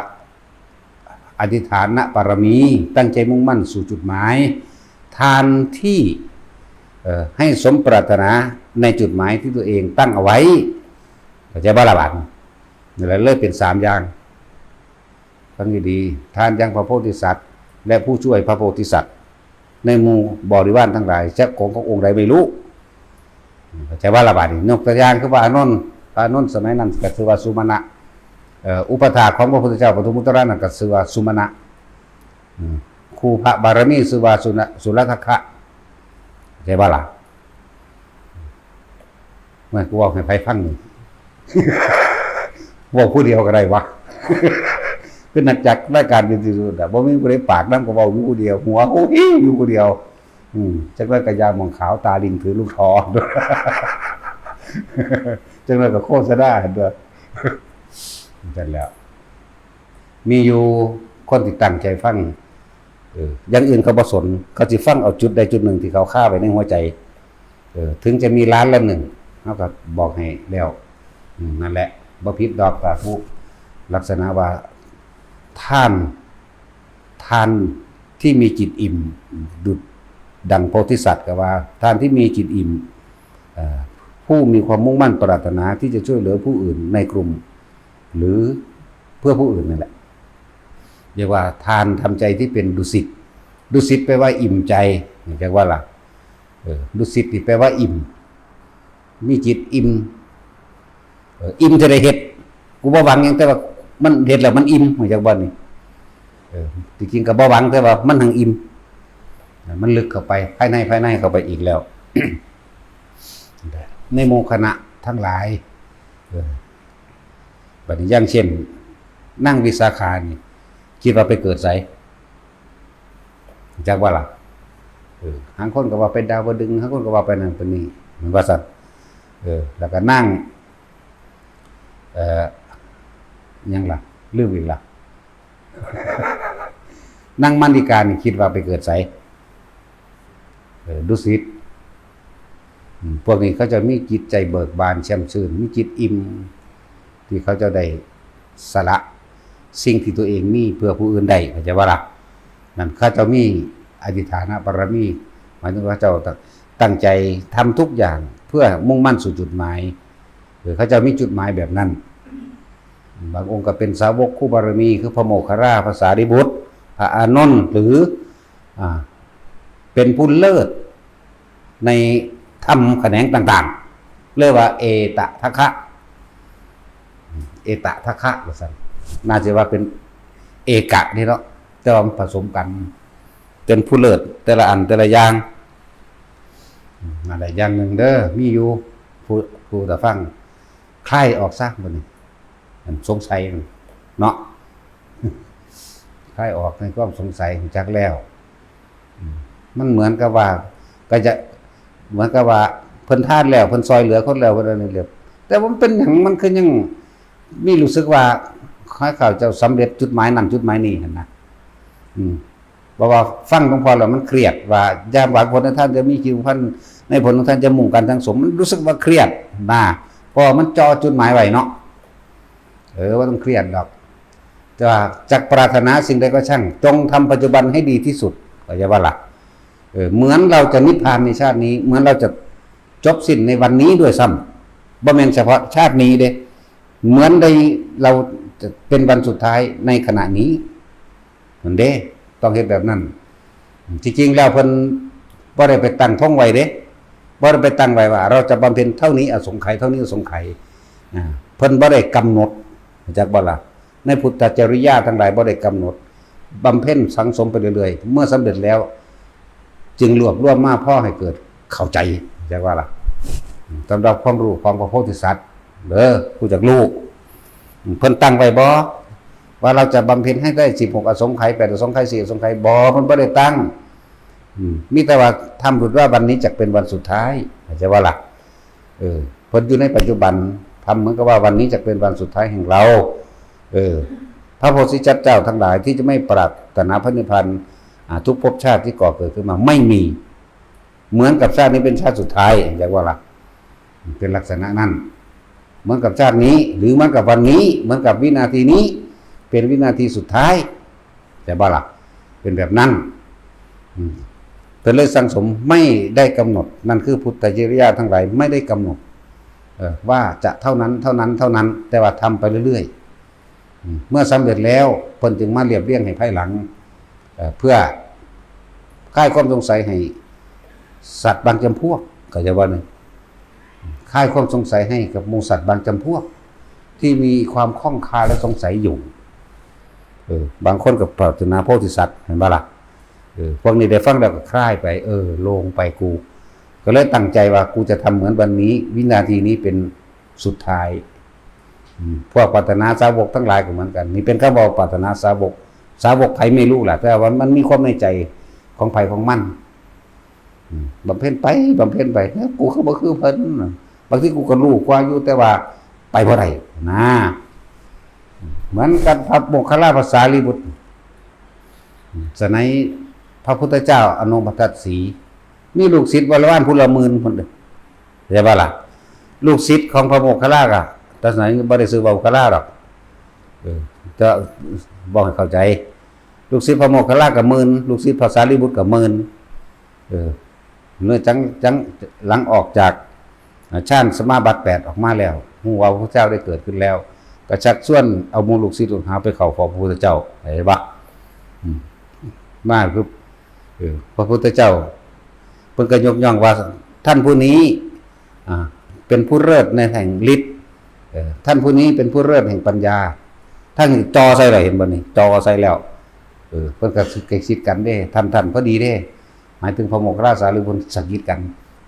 อธิษฐานปารมี ตั้งใจมุ่งมั่นสู่จุดหมาย ทานที่ เอ่อ ให้สมปรารถนาในจุดหมายที่ตัวเองตั้งเอาไว้ เข้าใจบ่ล่ะบาดนี้ นี่แหละเลยเป็นสามอย่าง ฟังดีๆ ทานยังพระโพธิสัตว์ และผู้ช่วยพระโพธิสัตว์ ในหมู่บริวารทั้งหลาย จะของขององค์ใดไม่รู้ เข้าใจบ่ล่ะบาดนี้ ยกตัวอย่างคือพระอานนท์ พระอานนท์สมัยนั้นก็ชื่อว่าสุมาณะ เอ่อ อุปถากของพระพุทธเจ้าปทุมมุตตระนั่นก็ชื่อว่าสุมาณะ อืม ครูพระบารมีชื่อว่าสุนะ สุรทัคคะ เข้าใจบ่ล่ะ แม่น กูเว้าให้ไผฟังนี่ เว้าผู้เดียวก็ได้วะ คือนักจัดรายการเป็นที่สุดอะ บ่มีผู้ใดปากนำ ก็เว้าอยู่ผู้เดียว หัวโอ้ยอยู่ผู้เดียว อืม จักหน่อยก็ยาหม่องขาว ตาลิงถือลูกท้อ จักหน่อยก็โฆษณาหั่นตั่ว จั่งซั้นแหล้ว มีอยู่คนที่ตั้งใจฟัง เออ อย่างอื่นเขาบ่สน เขาสิฟังเอาจุดใดจุดหนึ่งที่เขาคาไว้ในหัวใจ เออ ถึงจะมีล้านละหนึ่ง เฮาก็บอกให้แล้ว อืม นั่นแหละ บ่ผิดดอก สาธุ ลักษณะว่า ทาน ทานที่มีจิตอิ่ม ดุจดังโพธิสัตว์ ก็ว่า ทานที่มีจิตอิ่ม เอ่อ ผู้มีความมุ่งมั่นปรารถนาที่จะช่วยเหลือผู้อื่นในกลุ่ม หรือเพื่อผู้อื่นนั่นแหละ เรียกว่าทานทำใจที่เป็นดุสิต ดุสิตแปลว่าอิ่มใจ เข้าใจบ่ล่ะ เออ ดุสิตนี่แปลว่าอิ่ม มีจิตอิ่ม เออ อิ่มจะได้เฮ็ด กูบ่หวังหยัง แต่ว่ามันเฮ็ดแล้วมันอิ่ม เข้าใจบ่นี่ เออ ที่จริงก็บ่หวัง แต่ว่ามันหังอิ่ม มันลึกเข้าไป ภายใน ภายในเข้าไปอีกแล้ว ในหมู่คณะทั้งหลาย เออ บัดนี้อย่างเช่น นางวิสาขานี่ คิดว่าไปเกิดไส จักว่าล่ะ เออ หางคนก็ว่าไปดาวดึงส์ หางคนก็ว่าไปนั่นไปนี่ แม่นว่าซั่น เออ แล้วก็นาง เอ่อ หยังล่ะ ลืมอีกล่ะ นางมาริกานี่คิดว่าไปเกิดไส เออ ดุสิต อืม พวกนี้เขาจะมีจิตใจเบิกบานแช่มชื่น มีจิตอิ่ม ที่เขาเจ้าได้สละสิ่งที่ตัวเองมีเพื่อผู้อื่นได้ เข้าใจบ่ล่ะ? นั่นเขาเจ้ามีอธิษฐานบารมี หมายถึงว่าเขาเจ้าตั้งใจทำทุกอย่างเพื่อมุ่งมั่นสู่จุดหมาย เออ เขาเจ้ามีจุดหมายแบบนั้น บางองค์ก็เป็นสาวกคู่บารมี คือพระโมคคัลลา พระสารีบุตร พระอานนท์ หรือ อ่า เป็นผู้เลิศในธรรมแขนงต่างๆ เรียกว่าเอตทัคคะ เอตทัคคะว่าซั่น น่าจะว่าเป็นเอกะนี่เนาะ แต่ว่ามันผสมกัน เป็นผู้เลิศแต่ละอันแต่ละอย่าง อืม อะไรอย่างหนึ่งเด้อ มีอยู่ ผู้ ผู้ตาฟัง คลายออกซะบัดนี้ อันสงสัยนั่นเนาะ คลายออกในความสงสัย รู้จักแล้ว อืม มันเหมือนกับว่า ก็จะ เหมือนกับว่าเพิ่นทานแล้ว เพิ่นซอยเหลือคนแล้ว เพิ่นอันนี้แล้ว แต่ว่ามันเป็นหยัง มันคือยังมีรู้สึกว่า คล้ายเขาเจ้าสำเร็จจุดหมายนั่นจุดหมายนี่หั่นนะ อืม เพราะว่าฟังหลวงพ่อแล้วมันเครียดว่า ยามหวังผลในทานจะมีคิวพันในผลของทานจะมุ่งกันทั้งสม มันรู้สึกว่าเครียดนะ เพราะว่ามันจ่อจุดหมายไว้เนาะ เออ บ่ต้องเครียดดอก แต่ว่าจักปรารถนาสิ่งใดก็ช่าง จงทำปัจจุบันให้ดีที่สุด เข้าใจบ่ล่ะ? เออ เหมือนเราจะนิพพานในชาตินี้ เหมือนเราจะจบสิ้นในวันนี้ด้วยซ้ำ บ่แม่นเฉพาะชาตินี้เด้ เหมือนได้ เราจะเป็นวันสุดท้ายในขณะนี้ นั่นเด้ ต้องเฮ็ดแบบนั้น ที่จริงแล้วเพิ่นบ่ได้ไปตั้งธงไว้เด้ บ่ได้ไปตั้งไว้ว่าเราจะบำเพ็ญเท่านี้อสงไขย เท่านี้อสงไขย อ่า เพิ่นบ่ได้กำหนด รู้จักบ่ล่ะ? ในพุทธจริยาทั้งหลายบ่ได้กำหนด บำเพ็ญสั่งสมไปเรื่อยๆ เมื่อสำเร็จแล้ว จึงรวบรวมมาพอให้เกิดเข้าใจ รู้จักบ่ล่ะ? สำหรับความรู้ของพระโพธิสัตว์ เด้อ ผู้จักรู้ เพิ่นตั้งไว้บ่ ว่าเราจะบำเพ็ญให้ได้สิบหกอสงไขย แปดอสงไขย สี่อสงไขย บ่ เพิ่นบ่ได้ตั้ง อืม มีแต่ว่าทำหลุดว่าวันนี้จะเป็นวันสุดท้าย เข้าใจบ่ล่ะ? เออ เพิ่นอยู่ในปัจจุบัน ทำเหมือนกับว่าวันนี้จะเป็นวันสุดท้ายแห่งเรา เออ พระโพธิสัตว์เจ้าทั้งหลายที่จะไม่ปรารถนาพระนิพพาน อ่า ทุกภพชาติที่ก่อเกิดขึ้นมาไม่มี เหมือนกับชาตินี้เป็นชาติสุดท้าย รู้จักบ่ล่ะ? เป็นลักษณะนั้น เหมือนกับชาตินี้ หรือเหมือนกับวันนี้ เหมือนกับวินาทีนี้ เป็นวินาทีสุดท้าย เข้าใจบ่ล่ะ? เป็นแบบนั้น อืม เพิ่นเลยสั่งสมไม่ได้กำหนด นั่นคือพุทธจริยาทั้งหลายไม่ได้กำหนด เอ่อ ว่าจะเท่านั้น เท่านั้น เท่านั้น แต่ว่าทำไปเรื่อยๆ อืม เมื่อสำเร็จแล้วเพิ่นจึงมาเรียบเรียงให้ภายหลัง เอ่อ เพื่อคลายความสงสัยให้สัตว์บางจำพวก เข้าใจบ่นี่? คลายความสงสัยให้กับหมู่สัตว์บางจำพวก ที่มีความข้องคาและสงสัยอยู่ เออ บางคนก็ปรารถนาโพธิสัตว์ เห็นบ่ล่ะ? เออ พวกนี้ได้ฟังแล้วก็คลายไป เออ โล่งไปกู ก็เลยตั้งใจว่ากูจะทำเหมือนวันนี้ วินาทีนี้เป็นสุดท้าย อืม พวกปรารถนาสาวกทั้งหลายก็เหมือนกัน นี่เป็นคำว่าปรารถนาสาวก สาวกไผไม่รู้ล่ะ แต่ว่ามันมีความในใจของไผของมัน อืม บำเพ็ญไป บำเพ็ญไป เฮ้ย กูคือบ่คือเพิ่น บางทีกูก็รู้กว่าอยู่ แต่ว่าไปบ่ได้นะ เหมือนกับพระโมคคัลลา พระสารีบุตร สมัยพระพุทธเจ้าอนุมัติสี มีลูกศิษย์บริวารผู้ละหมื่นคนเด้อ เข้าใจบ่ล่ะ? ลูกศิษย์ของพระโมคคัลลาก็ แต่สมัยบ่ได้ชื่อว่าโมคคัลลาดอก เออ จะบอกให้เข้าใจ ลูกศิษย์พระโมคคัลลาก็หมื่น ลูกศิษย์พระสารีบุตรก็หมื่น เออ เมื่อจัง จัง หลังออกจาก อ่า ฌานสมาบัติแปดออกมาแล้ว ฮู้ว่าพระพุทธเจ้าได้เกิดขึ้นแล้ว ก็ชักชวนเอาหมู่ลูกศิษย์ลูกหาไปเข้าเฝ้าพระพุทธเจ้า เห็นบ่? อืม มาคือ เออ พระพุทธเจ้า เพิ่นก็ยกย่องว่า ท่านผู้นี้ อ่า เป็นผู้เลิศในแห่งฤทธิ์ เออ ท่านผู้นี้เป็นผู้เลิศแห่งปัญญา ท่านจ่อใส่แล้ว เห็นบ่นี่ จ่อใส่แล้ว เออ เพิ่นก็สะกิดกันเด้ ท่าน ท่านพอดีเด้ หมายถึงพระโมคคัลลา สารีบุตรสะกิดกัน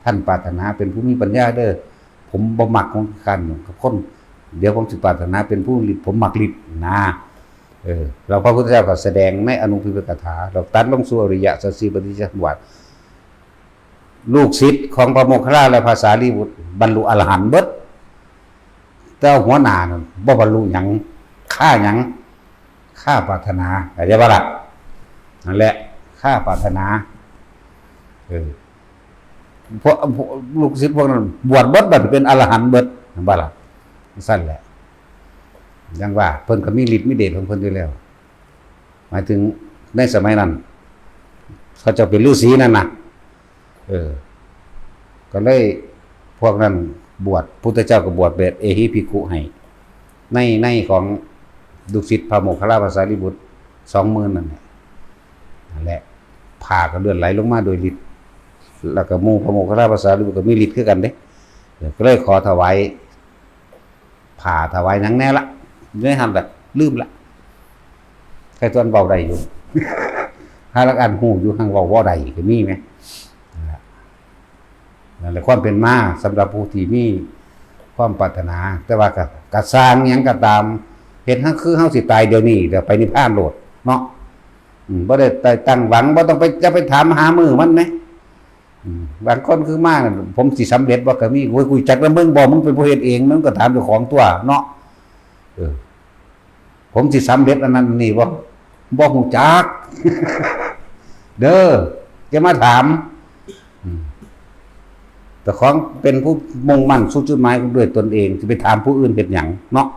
ท่านปรารถนาเป็นผู้มีปัญญาเด้อ ผมบ่มักของการกับคน เดี๋ยวผมสิปรารถนาเป็นผู้ฤทธิ์ ผมมักฤทธิ์นะ เออ แล้วพระพุทธเจ้าก็แสดงในอนุพิมพิกถา แล้วตัดลงสู่อริยสัจสี่ปฏิจจสมุปบาท ลูกศิษย์ของพระโมคคัลลาและพระสารีบุตรบรรลุอรหันต์เบิด แต่หัวหน้านั่นบ่บรรลุหยัง คาหยัง คาปรารถนา เข้าใจบ่ล่ะ? นั่นแหละ คาปรารถนา เออ พวก พวกลูกศิษย์พวกนั้นบวชเบิด บัดเป็นอรหันต์เบิด เห็นบ่ล่ะ? ซั่นแหละ ยังว่าเพิ่นก็มีฤทธิ์มีเดชของเพิ่นอยู่แล้ว หมายถึงในสมัยนั้น เขาเจ้าเป็นฤาษีนั่นนะ เออ ก็เลยพวกนั้นบวช พุทธเจ้าก็บวชแบบเอหิภิกขุให้ ในในของลูกศิษย์พระโมคคัลลาภาษารีบุตรสองหมื่นนั่นแหละ นั่นแหละ ผ้าก็เลือดไหลลงมาโดยฤทธิ์ แล้วก็หมู่พระโมคคัลลาภาษารีบุตรก็มีฤทธิ์คือกันเด้ เออ ก็เลยขอถวาย ผ้าถวายหยังแน่ละ อยู่ในหั่นละ ลืมละ ใครตอนเว้าได้อยู่ หาลักอันฮู้อยู่ หังเว้าบ่ได้ก็มีแหม นั่นแหละ นั่นแหละความเป็นมาสำหรับผู้ที่มีความปรารถนา แต่ว่าก็ ก็ซ่างหยังก็ตาม เฮ็ดหั้นคือเฮาสิตายเดี๋ยวนี้ เดี๋ยวไปนิพพานโลดเนาะ อืม บ่ได้ตั้งหวัง บ่ต้องไป จะไปถามหามื้อมันแหม อืม บางคนคือมาน่ะ "ผมสิสำเร็จบ่?" ก็มี "โอ้ย กูจักนำมึงบ่ มึงเป็นผู้เฮ็ดเอง มึงก็ถามเจ้าของตั๊วเนาะ เออ ผมสิสำเร็จอันนั้นอันนี้บ่ บ่ฮู้จัก เด้อ อย่ามาถาม อืม เจ้าของเป็นผู้มุ่งมั่นสู่จุดหมายด้วยตนเอง สิไปถามผู้อื่นเฮ็ดหยังเนาะ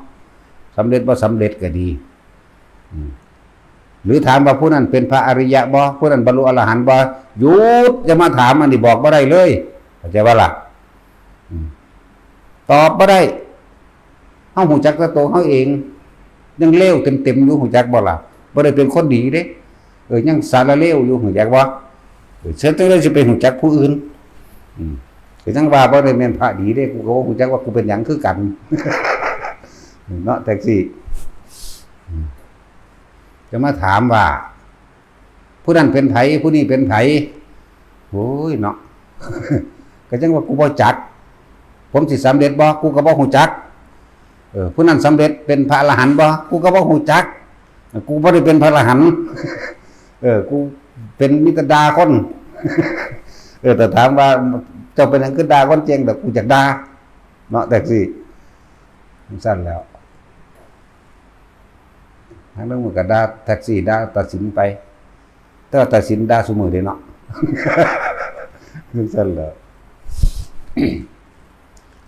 สำเร็จบ่สำเร็จก็ดี อืม หรือถามว่าผู้นั้นเป็นพระอริยะบ่ ผู้นั้นบรรลุอรหันต์บ่ หยุด อย่ามาถาม อันนี้บอกบ่ได้เลย เข้าใจบ่ล่ะ อืม ตอบบ่ได้ เฮาฮู้จักแต่ตัวเฮาเอง ยังเลวเต็มๆอยู่ ฮู้จักบ่ล่ะ บ่ได้เป็นคนดีเด้ เออ ยังสารเลวอยู่ ฮู้จักบ่ เออ เสียจั่งใด๋สิไปฮู้จักผู้อื่น อืม ก็จั่งว่าบ่ได้แม่นพระดีเด้ กูก็บ่ฮู้จักว่ากูเป็นหยังคือกัน เนาะ จั่งซี้ อืม จะมาถามว่า ผู้นั้นเป็นไผ ผู้นี้เป็นไผ โอ้ยเนาะ ก็จั่งว่ากูบ่จัก ผมสิสำเร็จบ่ กูก็บ่ฮู้จัก เออ ผู้นั้นสำเร็จเป็นพระอรหันต์บ่ กูก็บ่ฮู้จัก กูบ่ได้เป็นพระอรหันต์ เออ กูเป็นมีแต่ด่าคน เออ แต่ถามว่าเจ้าเป็นหยังคือด่าคนเก่ง แต่กูอยากด่า เนาะ จั่งซี้ จั่งซั่นแล้ว ทางนั้นมันก็ด่าแท็กซี่ ด่าตาสินไป แต่ว่าตาสินด่าซุมื้อเด้เนาะ จั่งซั่นแหละ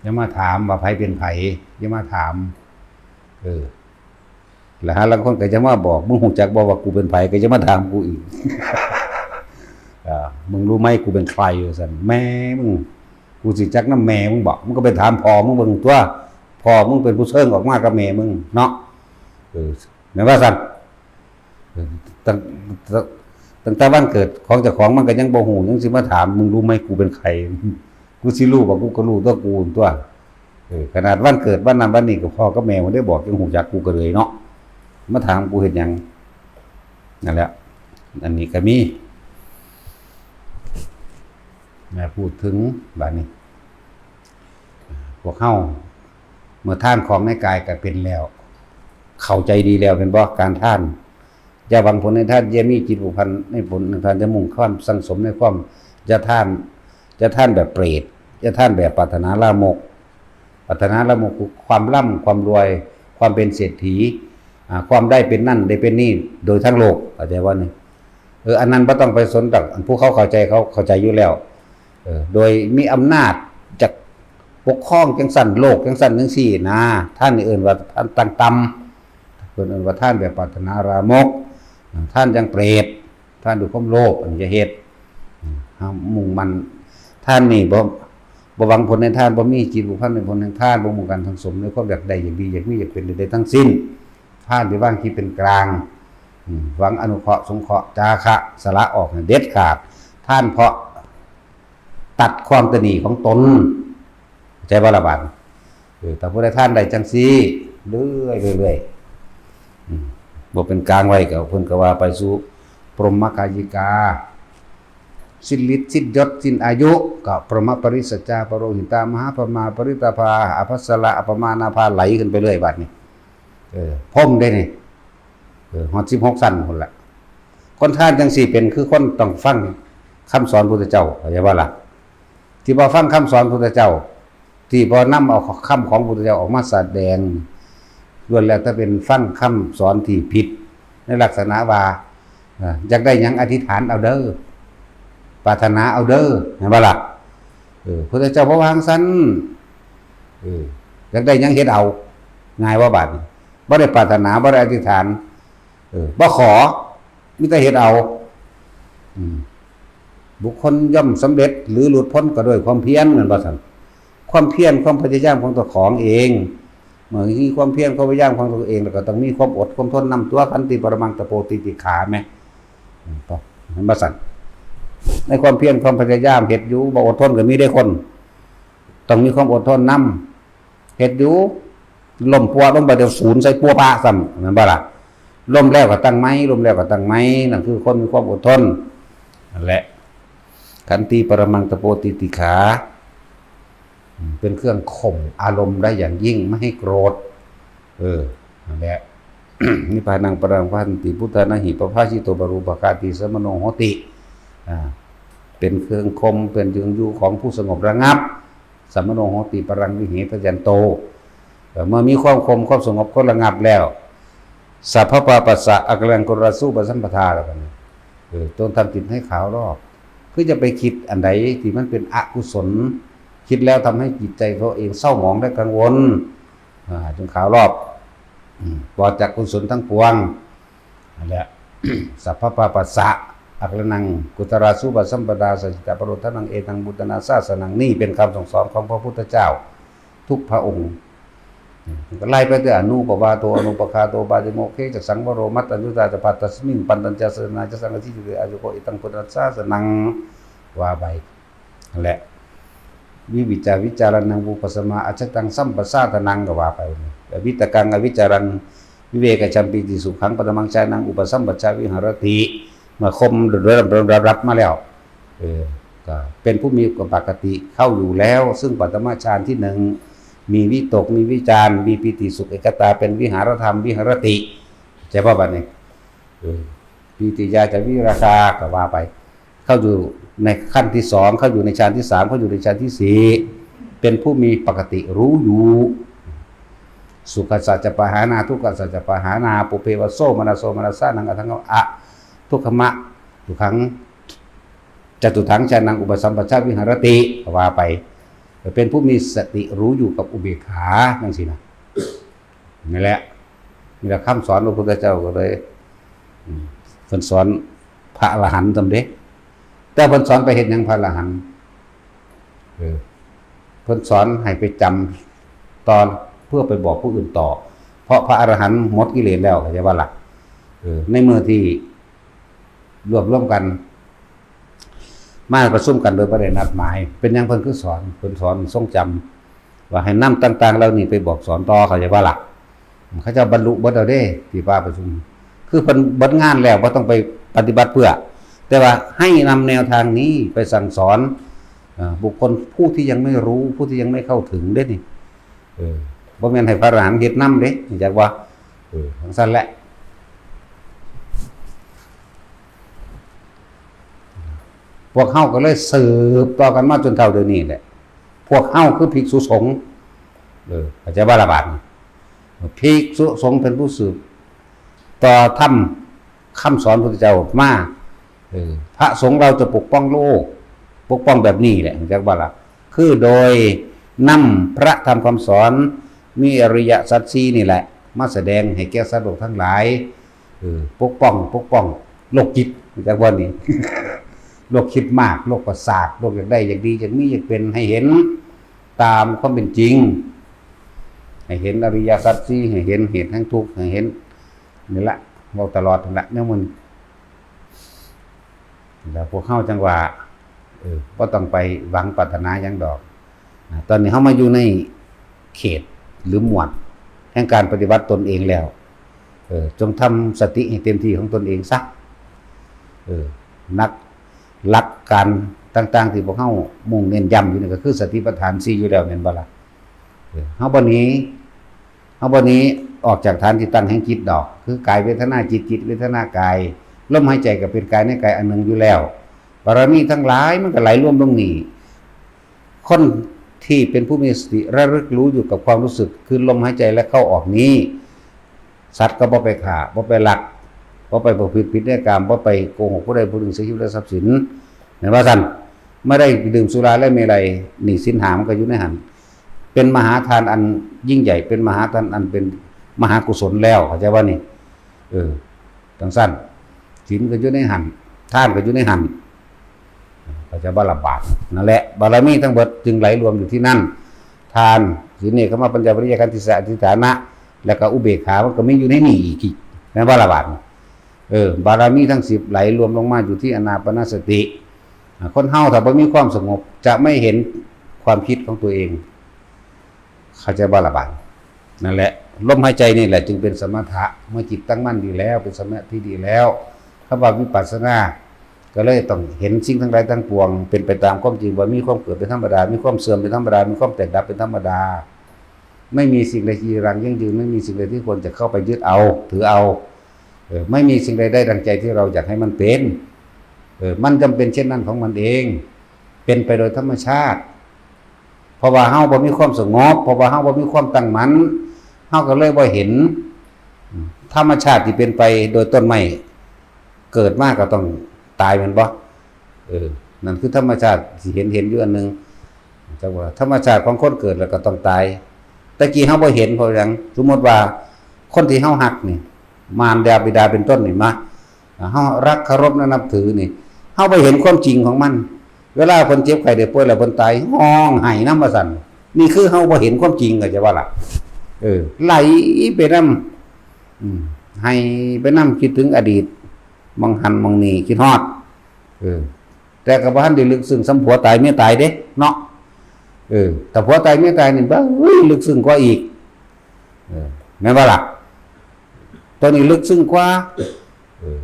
อย่ามาถามว่าไผเป็นไผ อย่ามาถาม เออ แล้วหาลางคนก็จะมาบอก "มึงฮู้จักบ่ว่ากูเป็นไผ ก็จะมาถามกูอีก" อ่า "มึงรู้ไหมกูเป็นใคร" ว่าซั่น "แม่มึง กูสิจักนำแม่มึงบ่ มึงก็ไปถามพ่อมึงเบิ่งตั๊ว พ่อมึงเป็นผู้เชิงออกมากับแม่มึงเนาะ" เออ แม่นว่าซั่น เออ ตั้ง ตั้ง ตั้งแต่วันเกิดของเจ้าของมันก็ยังบ่ฮู้ ยังสิมาถาม "มึงรู้ไหมกูเป็นใคร" กูสิรู้บ่ กูก็รู้ตั๊วกูตั๊ว เออ ขนาดวันเกิดวันนั้นวันนี้ก็พ่อกับแม่บ่ได้บอก ยังฮู้จัก กูก็เลยเนาะ มาถามกูเฮ็ดหยัง นั่นแหละ อันนี้ก็มี นะ พูดถึงบัดนี้ พวกเฮา เมื่อทานของในกายก็เป็นแล้ว เข้าใจดีแล้วแม่นบ่ การทาน อย่าหวังผลในทาน อย่ามีจิตผูกพันในผลในทาน อย่ามุ่งความสั่งสมในความ อย่าทาน อย่าทานแบบเปรต อย่าทานแบบปรารถนาลามก ปรารถนาลามกคือความร่ำความรวย ความเป็นเศรษฐี อ่า ความได้เป็นนั่นได้เป็นนี่โดยทั้งโลก เข้าใจบ่นี่ เออ อันนั้นบ่ต้องไปสนดอก อันผู้เขาเข้าใจเขาเข้าใจอยู่แล้ว เออ โดยมีอำนาจจากปกครองจั่งซั่น โลกจั่งซั่นจั่งซี้นะ ทานนี่เอิ้นว่าทานต่างต่ำ เพิ่นเอิ้นว่าทานแบบปรารถนาลามก ทานอย่างเปรต ทานด้วยความโลภ อันนี้อย่าเฮ็ด เฮามุ่งมั่น ทานนี่บ่ บ่หวังผลในทาน บ่มีจิตผูกพันในผลแห่งทาน บ่มุ่งการสั่งสมในความอยากได้ อยากดี อยากมี อยากเป็นใดๆทั้งสิ้น ทานที่วางจิตเป็นกลาง อืม หวังอนุเคราะห์สงเคราะห์ จาคะ สละออกให้เด็ดขาด ทานเพราะตัดความตณีของตน เข้าใจบ่ล่ะบาดนี้ เออ ถ้าผู้ใดทานได้จั่งซี้ เรื่อยๆ เรื่อยๆ อืม บ่เป็นกลางไว้ก็ เพิ่นก็ว่าไปสู่พรหมกายิกา สิ้นฤทธิ์สิ้นยศสิ้นอายุ ก็พรหมปริสจจา ปโรหิตา มหาพรหมา ปริตภา อภัสสระ อัปปมาณาภา ไหลขึ้นไปเรื่อยบาดนี้ เออ พรหมเด้นี่ เออ ฮอดสิบหกชั้นพุ้นละ คนทานจั่งซี้เป็นคือคนต้องฟังคำสอนพุทธเจ้า เข้าใจบ่ล่ะ ที่บ่ฟังคำสอนพุทธเจ้า ที่บ่นำเอาคำของพุทธเจ้าออกมาแสดง ล้วนแล้วแต่เป็นฟังคำสอนที่ผิด ในลักษณะว่า เอ่อ อยากได้หยังอธิษฐานเอาเด้อ ปรารถนาเอาเด้อ แม่นบ่ล่ะ เออ พุทธเจ้าบ่ว่าจั่งซั้น เออ อยากได้หยังเฮ็ดเอา ง่ายบ่บาดนี้ บ่ได้ปรารถนา บ่ได้อธิษฐาน เออ บ่ขอ มีแต่เฮ็ดเอา อืม บุคคลย่อมสำเร็จหรือหลุดพ้นก็ด้วยความเพียร แม่นบ่ซั่น ความเพียร ความพยายามของเจ้าของเอง เมื่อมีความเพียร ความพยายามของตัวเอง แล้วก็ต้องมีความอดความทนนำตัว ขันติ ปรมัง ตะโป ติติขา แม่นบ่ แม่นบ่ซั่น ในความเพียร ความพยายามเฮ็ดอยู่ บ่อดทนก็มีเด้คน ต้องมีความอดทนนำ เฮ็ดอยู่ ล้มปัวลงไป เดี๋ยวศูนย์ใส่ปัวปะซ้ำ แม่นบ่ล่ะ ล้มแล้วก็ตั้งใหม่ ล้มแล้วก็ตั้งใหม่ นั่นคือคนมีความอดทน นั่นแหละ ขันติ ปรมัง ตะโป ติติขา เป็นเครื่องข่มอารมณ์ได้อย่างยิ่ง ไม่ให้โกรธ เออ นั่นแหละ นิพพานัง ปรัง วัฏฏันติ พุทธานะหิ ปภาสิโต ปรูปคาติ สมโนโหติ อ่า เป็นเครื่องข่ม เป็นเครื่องอยู่ของผู้สงบระงับ สมโนโหติ ปรัง วิเห ทะยันโต เอ่อ เมื่อมีความข่ม ความสงบ ความระงับแล้ว สัพพปาปัสสะ อักขลัง กุตราสูปสัมปทา แล้วกัน เออ จงทำจิตให้ขาวรอบ คือจะไปคิดอันใดที่มันเป็นอกุศล คิดแล้วทำให้จิตใจเขาเองเศร้าหมองและกังวล อ่า จงขาวรอบ อืม ปลอดจากกุศลทั้งปวง นั่นแหละ สัพพปาปัสสะ อักขลัง กุตราสูปสัมปทา สัจจิตาปโรทนัง เอตัง บุตธนาสาสนัง นี่เป็นคำสั่งสอนของพระพุทธเจ้า ทุกพระองค์ อืม ก็ไล่ไปแต่อนุปวาโท อนุปคาโท ปาติโมกเข จะสังวโร มัตตัญญุตา จะปัตตัสมิง ปันตัญจะสนา จะสังกะทิจุติ อายุโก เอตัง พุทธสาสนัง ว่าไป นั่นแหละ วิวิจจาวิจารณัง วุปสมา อัจฉตัง สัมปสาทนัง ก็ว่าไป แต่วิตกัง อวิจารัง วิเวกจัมปีติสุขัง ปฐมังฌานัง อุปสัมปชาวิหารติ มาคมระดับระดับมาแล้ว เออ ก็เป็นผู้มีปกติเข้าอยู่แล้ว ซึ่งปฐมฌานที่หนึ่ง มีวิตก มีวิจาร มีปีติสุขเอกตา เป็นวิหารธรรม วิหารติ ใช่ป่ะบัดนี้ เออ ปีติยาจะวิราคา ก็ว่าไป เข้าอยู่ในขั้นที่สอง เข้าอยู่ในฌานที่สาม เข้าอยู่ในฌานที่สี่ เป็นผู้มีปกติรู้อยู่ สุขสัจจะปหานา ทุกขสัจจะปหานา ปุเพวะโสมนัสโสมนัสสานัง อัทังอะ ทุกขมะ ทุกขัง จตุถังฌานัง อุปสัมปชาวิหารติ ก็ว่าไป เป็นผู้มีสติรู้อยู่กับอุเบกขา นั่นสินะ นั่นแหละ นี่แหละคำสอนพระพุทธเจ้าก็เลย อืม เพิ่นสอนพระอรหันต์จำเด้ แต่เพิ่นสอนไปเฮ็ดหยังพระอรหันต์ เออ เพิ่นสอนให้ไปจำตอนเพื่อไปบอกผู้อื่นต่อ เพราะพระอรหันต์หมดกิเลสแล้ว เข้าใจว่าล่ะ เออ ในเมื่อที่รวบรวมกัน มาประชุมกันโดยบ่ได้นัดหมาย เป็นหยังเพิ่นคือสอน เพิ่นสอนทรงจำ ว่าให้นำต่างๆเหล่านี้ไปบอกสอนต่อ เข้าใจว่าล่ะ เขาเจ้าบรรลุเบิดแล้วเด้ ที่ว่าประชุม คือเพิ่นเบิดงานแล้ว บ่ต้องไปปฏิบัติเพื่อ แต่ว่าให้นำแนวทางนี้ไปสั่งสอน เอ่อ บุคคลผู้ที่ยังไม่รู้ ผู้ที่ยังไม่เข้าถึงเด้นี่ เออ บ่แม่นให้พระอรหันต์เฮ็ดนำเด้ อยากว่า เออ จั่งซั่นแหละ พวกเฮาก็เลยสืบต่อกันมาจนเท่าเดี๋ยวนี้แหละ พวกเฮาคือภิกษุสงฆ์ เออ เข้าใจบ่ล่ะบาดนี้ ภิกษุสงฆ์เป็นผู้สืบต่อธรรมคำสอนพระพุทธเจ้ามา เออ พระสงฆ์เราจะปกป้องโลก ปกป้องแบบนี้แหละ เข้าใจบ่ล่ะ คือโดยนำพระธรรมคำสอน มีอริยสัจสี่นี่แหละ มาแสดงให้แก่สัตว์โลกทั้งหลาย เออ ปกป้อง ปกป้อง โรคจิต จากว่านี้ โรคคิดมาก โรคประสาท โรคอยากได้ อยากดี อยากมี อยากเป็น ให้เห็นตามความเป็นจริง ให้เห็นอริยสัจสี่ ให้เห็นเหตุแห่งทุกข์ ให้เห็น นี่ละ เว้าตลอดนั่นละ แนวมัน แล้วพวกเฮาจั่งว่า เออ บ่ต้องไปหวังปรารถนาหยังดอก นะ ตอนนี้เฮามาอยู่ในเขตหรือหมวดแห่งการปฏิบัติตนเองแล้ว เออ จงทำสติให้เต็มที่ของตนเองซะ เออ นัก หลักการต่างๆที่พวกเฮามุ่งเน้นย้ำอยู่นี่ก็คือสติปัฏฐานสี่อยู่แล้ว แม่นบ่ล่ะ เออ เฮาบ่หนี เฮาบ่หนีออกจากฐานที่ตั้งแห่งจิตดอก คือกายเวทนาจิต จิตเวทนากาย ลมหายใจก็เป็นกายในกายอันหนึ่งอยู่แล้ว บารมีทั้งหลายมันก็ไหลรวมลงนี่ คนที่เป็นผู้มีสติระลึกรู้อยู่กับความรู้สึก คือลมหายใจและเข้าออกนี้ สัตว์ก็บ่ไปฆ่า บ่ไปลัก บ่ไปประพฤติผิดในกาม บ่ไปโกหกผู้ใดผู้หนึ่ง เสียชีวิตและทรัพย์สิน แม่นว่าซั่น ไม่ได้ดื่มสุราและเมรัย นี่ศีลห้ามันก็อยู่ในหั้น เป็นมหาทานอันยิ่งใหญ่ เป็นมหาทานอันเป็น มหากุศลแล้ว เข้าใจบ่นี่ เออ จั่งซั้น ศีลก็อยู่ในหั่น ทานก็อยู่ในหั่น เข้าใจบ่ล่ะบาด นั่นแหละ บารมีทั้งเบิดจึงไหลรวมอยู่ที่นั่น ทาน ศีล เนกขัมมะ ปัญญา วิริยะ ขันติ สัจจะ อธิฐานะ แล้วก็อุเบกขา มันก็มีอยู่ในนี่อีก แม่นบ่ล่ะบาด เออ บารมีทั้งสิบไหลรวมลงมาอยู่ที่อานาปานสติ อ่ะ คนเฮาถ้าบ่มีความสงบ จะไม่เห็นความคิดของตัวเอง เข้าใจบ่ล่ะบาด นั่นแหละ ลมหายใจนี่แหละจึงเป็นสมถะ เมื่อจิตตั้งมั่นดีแล้ว เป็นสมาธิดีแล้ว คำว่าวิปัสสนา ก็เลยต้องเห็นสิ่งทั้งหลายทั้งปวง เป็นไปตามความจริง ว่ามีความเกิดเป็นธรรมดา มีความเสื่อมเป็นธรรมดา มีความแตกดับเป็นธรรมดา ไม่มีสิ่งใดจีรังยั่งยืน ไม่มีสิ่งใดที่ควรจะเข้าไปยึดเอา ถือเอา เออ ไม่มีสิ่งใดได้ดังใจที่เราอยากให้มันเป็น เออ มันจำเป็นเช่นนั้นของมันเอง เป็นไปโดยธรรมชาติ เพราะว่าเฮาบ่มีความสงบ เพราะว่าเฮาบ่มีความตั้งมั่น เฮาก็เลยบ่เห็น อืม ธรรมชาติที่เป็นไปโดยต้นไม้ เกิดมาก็ต้องตายแม่นบ่ เออ นั่นคือธรรมชาติที่เห็น เห็นอยู่อันหนึ่ง จักว่าธรรมชาติของคนเกิดแล้วก็ต้องตาย แต่กี้เฮาบ่เห็น เพราะหยัง สมมติว่าคนที่เฮาฮักนี่ มารดาบิดาเป็นต้นนี่มา เฮารักเคารพและนับถือนี่ เฮาบ่เห็นความจริงของมัน เวลาเพิ่นเจ็บไข้ได้ป่วยแล้วเพิ่นตาย ฮ้องไห้นำว่าซั่น นี่คือเฮาบ่เห็นความจริง เข้าใจบ่ล่ะ เออ ไหลไปนำ อืม ไห้ไปนำ คิดถึงอดีต หม่องหั้นหม่องนี่ คิดฮอด เออ แต่ก็บ่ทันได้ลึกซึ้งส่ำผัวตายเมียตายเด้ เนาะ เออ ถ้าผัวตายเมียตายนี่ เบ้ย ลึกซึ้งกว่าอีก เออ แม่นบ่ล่ะ ตัวนี้ลึกซึ้งกว่า เออ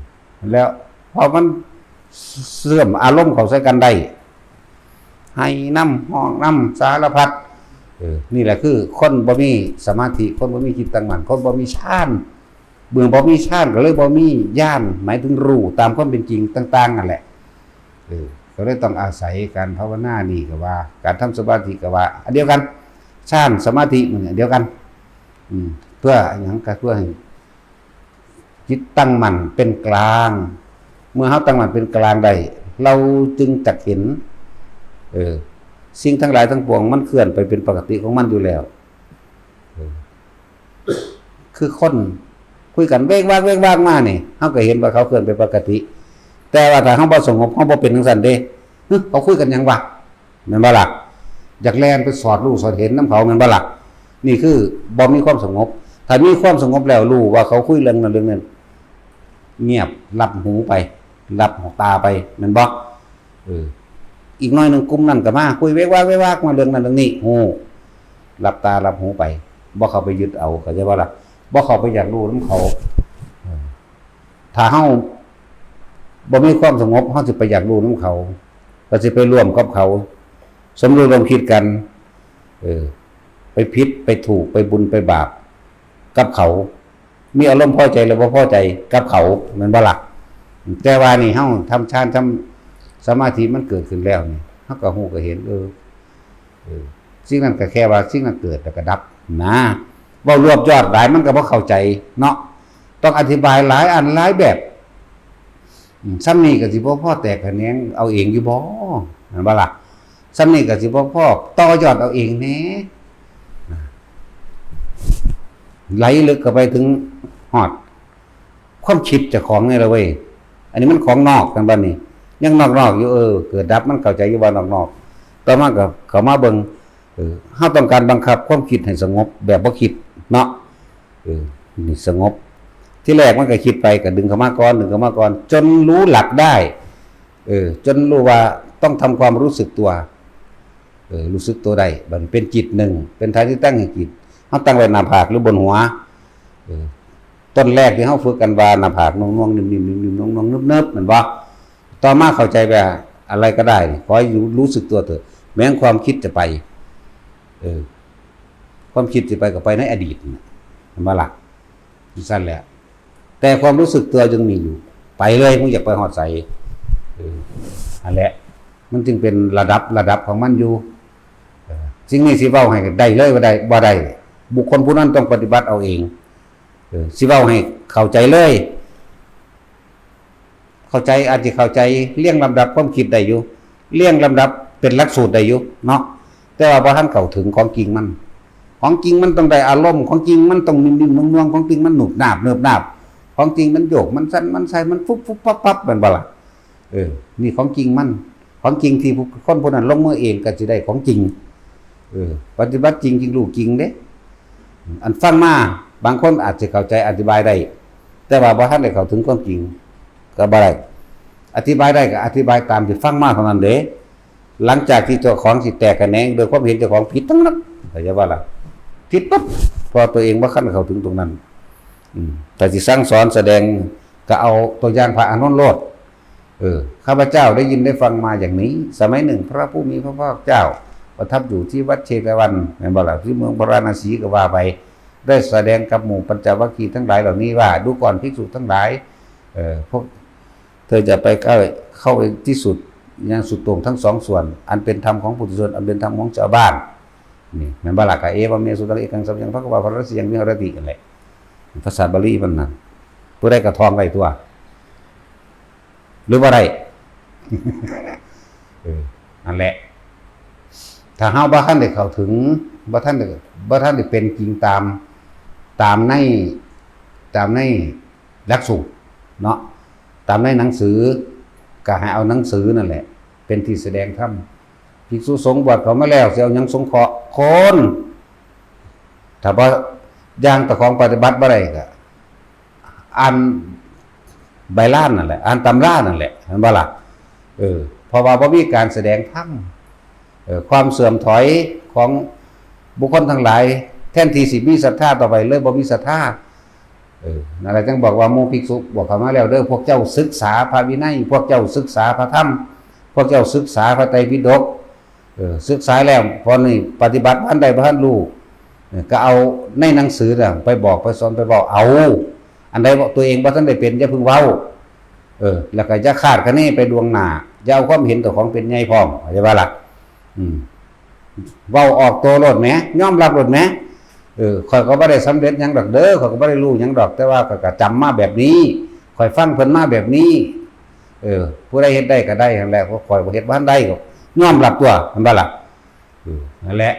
แล้วพอมันเชื่อมอารมณ์เข้าใส่กันได้ ไห้นำ ฮ้องนำ สารพัด เออ นี่แหละคือคนบ่มีสมาธิ คนบ่มีจิตตั้งมั่น คนบ่มีฌาน เมื่อบ่มีฌานก็เลยบ่มีญาณ หมายถึงรู้ตามความเป็นจริงต่างๆ นั่นแหละ เออ ก็เลยต้องอาศัยการภาวนานี่ก็ว่า การทำสมาธิก็ว่า อันเดียวกัน ฌาน สมาธิมันอันเดียวกัน อืม เพื่อหยัง ก็เพื่อให้จิตตั้งมั่นเป็นกลาง เมื่อเฮาตั้งมั่นเป็นกลางได้ เราจึงจักเห็น เออ สิ่งทั้งหลายทั้งปวงมันเคลื่อนไปเป็นปกติของมันอยู่แล้ว เออ คือคนคุยกันเวกวากเวกวากมานี่ เฮาก็เห็นว่าเขาเคลื่อนไปปกติ แต่ว่าถ้าเฮาบ่สงบ เฮาบ่เป็นจั่งซั้นเด้ หึ เขาคุยกันหยังวะ แม่นบ่ล่ะ อยากแล่นไปสอดรู้สอดเห็นนำเขา แม่นบ่ล่ะ นี่คือบ่มีความสงบ ถ้ามีความสงบแล้วรู้ว่าเขาคุยเรื่องนั้นเรื่องนั้น เงียบ หลับหูไป หลับตาไป แม่นบ่ เออ อีกหน่อยหนึ่งกลุ่มนั้นก็มาคุยเวกวากเวกวากมาเรื่องนั้นเรื่องนี้ ฮู้ หลับตาหลับหูไป บ่เข้าไปยึดเอา เข้าใจบ่ล่ะ บ่เข้าไปอยากรู้นำเขา เออ ถ้าเฮาบ่มีความสงบ เฮาสิไปอยากรู้นำเขา ก็สิไปร่วมกับเขา สมรู้ร่วมคิดกัน เออ ไปผิดไปถูก ไปบุญไปบาป กับเขา มีอารมณ์พอใจหรือบ่พอใจกับเขา แม่นบ่ล่ะ แต่ว่านี่เฮาทำฌาน ทำสมาธิมันเกิดขึ้นแล้วนี่ เฮาก็ฮู้ก็เห็น เออ เออ สิ่งนั้นก็แค่ว่าสิ่งนั้นเกิดแล้วก็ดับนะ เว้ารวบยอดหลายมันก็บ่เข้าใจเนาะ ต้องอธิบายหลายอันหลายแบบ อืม ส่ำนี้ก็สิบ่พอแตกแขนงเอาเองอยู่บ่ แม่นบ่ล่ะ ส่ำนี้ก็สิบ่พอต่อยอดเอาเองแหน่ ไหลลึกเข้าไปถึงฮอดความคิดเจ้าของนี่ล่ะเว้ย อันนี้มันของนอกกันบัดนี้ ยังนอกๆอยู่ เออ เกิดดับมันเข้าใจอยู่ว่านอกๆ ต่อมาก็เข้ามาเบิ่ง เออ เฮาต้องการบังคับความคิดให้สงบแบบบ่คิดเนาะ เออ นี่สงบ ทีแรกมันก็คิดไป ก็ดึงเข้ามาก่อน ดึงเข้ามาก่อน จนรู้หลักได้ เออ จนรู้ว่าต้องทำความรู้สึกตัว เออ รู้สึกตัวได้ บัดนี้เป็นจิตหนึ่ง เป็นฐานที่ตั้งแห่งจิต เฮาตั้งไว้หน้าผากหรือบนหัว เออ ต้นแรกที่เฮาฝึกกันว่าหน้าผากหน่วงๆ นิ่มๆ นิ่มๆ หน่วงๆ เนิบๆ แม่นบ่ ต่อมาเข้าใจว่าอะไรก็ได้ ขอให้รู้ รู้สึกตัวเถอะ แม้ความคิดจะไป เออ ความคิดจะไปก็ไปในอดีตน่ะ แม่นบ่ล่ะ จั่งซั้นแหละ แต่ความรู้สึกตัวยังมีอยู่ ไปเลย มึงอยากไปฮอดไส เออ นั่นแหละ มันจึงเป็นระดับ ระดับของมันอยู่ เออ สิ่งนี้สิเว้าให้ได้เลยว่าได้ บ่ได้ บุคคลผู้นั้นต้องปฏิบัติเอาเอง เออ สิเว้าให้เข้าใจเลย เข้าใจ อาจจะเข้าใจเรียงลำดับความคิดได้อยู่ เรียงลำดับเป็นหลักสูตรได้อยู่เนาะ แต่ว่าบ่ทันเข้าถึงของจริงมัน ของจริงมันต้องได้อารมณ์ ของจริงมันต้องนิ่มๆ นวลๆ ของจริงมันหนุบหนาบเนิบหนาบ ของจริงมันโยก มันสั่น มันไส้ มันฟุบๆ ปั๊บๆ แม่นบ่ล่ะ เออ นี่ของจริงมัน ของจริงที่ผู้ คนผู้นั้นลงมือเองก็สิได้ของจริง เออ ปฏิบัติจริงจึงรู้จริงเด้ อันฟังมา บางคนอาจสิเข้าใจอธิบายได้ แต่ว่าบ่ทันได้เข้าถึงความจริง ก็บ่ได้ อธิบายได้ก็อธิบายตามที่ฟังมาเท่านั้นเด้ หลังจากที่เจ้าของสิแตกแขนงโดยความเห็นเจ้าของผิดทั้งนั้น เข้าใจบ่ล่ะ ผิดปั๊บ เพราะตัวเองบ่ทันเข้าถึงตรงนั้น อืม แต่สิสั่งสอนแสดง ก็เอาตัวอย่างพระอานนท์โลด เออ ข้าพเจ้าได้ยินได้ฟังมาอย่างนี้ สมัยหนึ่งพระผู้มีพระภาคเจ้าประทับอยู่ที่วัดเชตวัน แม่นบ่ล่ะ ที่เมืองพาราณสีก็ว่าไป ได้แสดงกับหมู่ปัญจวัคคีย์ทั้งหลายเหล่านี้ว่า ดูก่อนภิกษุทั้งหลาย เออ พวกเธอจะไปเข้า เข้าไปที่สุด ยังสุดโต่งทั้งสองส่วน อันเป็นธรรมของปุถุชน อันเป็นธรรมของชาวบ้าน นี่ แม่นบ่ล่ะ กะเอวะเม สุตัง เอกัง สัมยัง ภะคะวา ภะรัสยัง วิหะรติ นั่นแหละ ภาษาบาลีมันนั่น ผู้ใดกะท่องได้ตัว หรือบ่ได้ เออ นั่นแหละ ถ้าเฮาบ่ทันได้เข้าถึง บ่ทันได้ บ่ทันได้เป็นจริงตาม ตามใน ตามในหลักสูตรเนาะ ตามในหนังสือ ก็ให้เอาหนังสือนั่นแหละ เป็นที่แสดงธรรม ภิกษุสงฆ์บวชเข้ามาแล้ว สิเอาหยังสงเคราะห์คน ถ้าบ่อย่างเจ้าของปฏิบัติบ่ได้ก็ อ่านใบลานนั่นแหละ อ่านตำรานั่นแหละ เห็นบ่ล่ะ เออ เพราะว่าบ่มีการแสดงธรรม เออ ความเสื่อมถอยของบุคคลทั้งหลาย แทนที่สิมีศรัทธาต่อไป เลยบ่มีศรัทธา เออ นั่นแหละจึงบอกว่าหมู่ภิกษุบวชเข้ามาแล้วเด้อ พวกเจ้าศึกษาพระวินัย พวกเจ้าศึกษาพระธรรม พวกเจ้าศึกษาพระไตรปิฎก เออ ศึกษาแล้ว พอนี้ปฏิบัติบ่ทันได้ บ่ทันรู้ เออ ก็เอาในหนังสือน่ะไปบอกไปสอนไปเว้าเอา อันใดตัวเองบ่ทันได้เป็นอย่าเพิ่งเว้า เออ แล้วก็อย่าคาดคะเนไปล่วงหน้า อย่าเอาความเห็นเจ้าของเป็นใหญ่พร้อม เข้าใจบ่ล่ะ อืม เว้าออกตัวโลดแหม ยอมรับโลดแหม เออ ข้อยก็บ่ได้สำเร็จหยังดอกเด้อ ข้อยก็บ่ได้รู้หยังดอก แต่ว่าข้อยก็จำมาแบบนี้ ข้อยฟังเพิ่นมาแบบนี้ เออ ผู้ใดเฮ็ดได้ก็ได้หั่นแหละ เพราะข้อยบ่เฮ็ดบ่ทันได้ก็ยอมรับตัว แม่นบ่ล่ะ เออ นั่นแหละ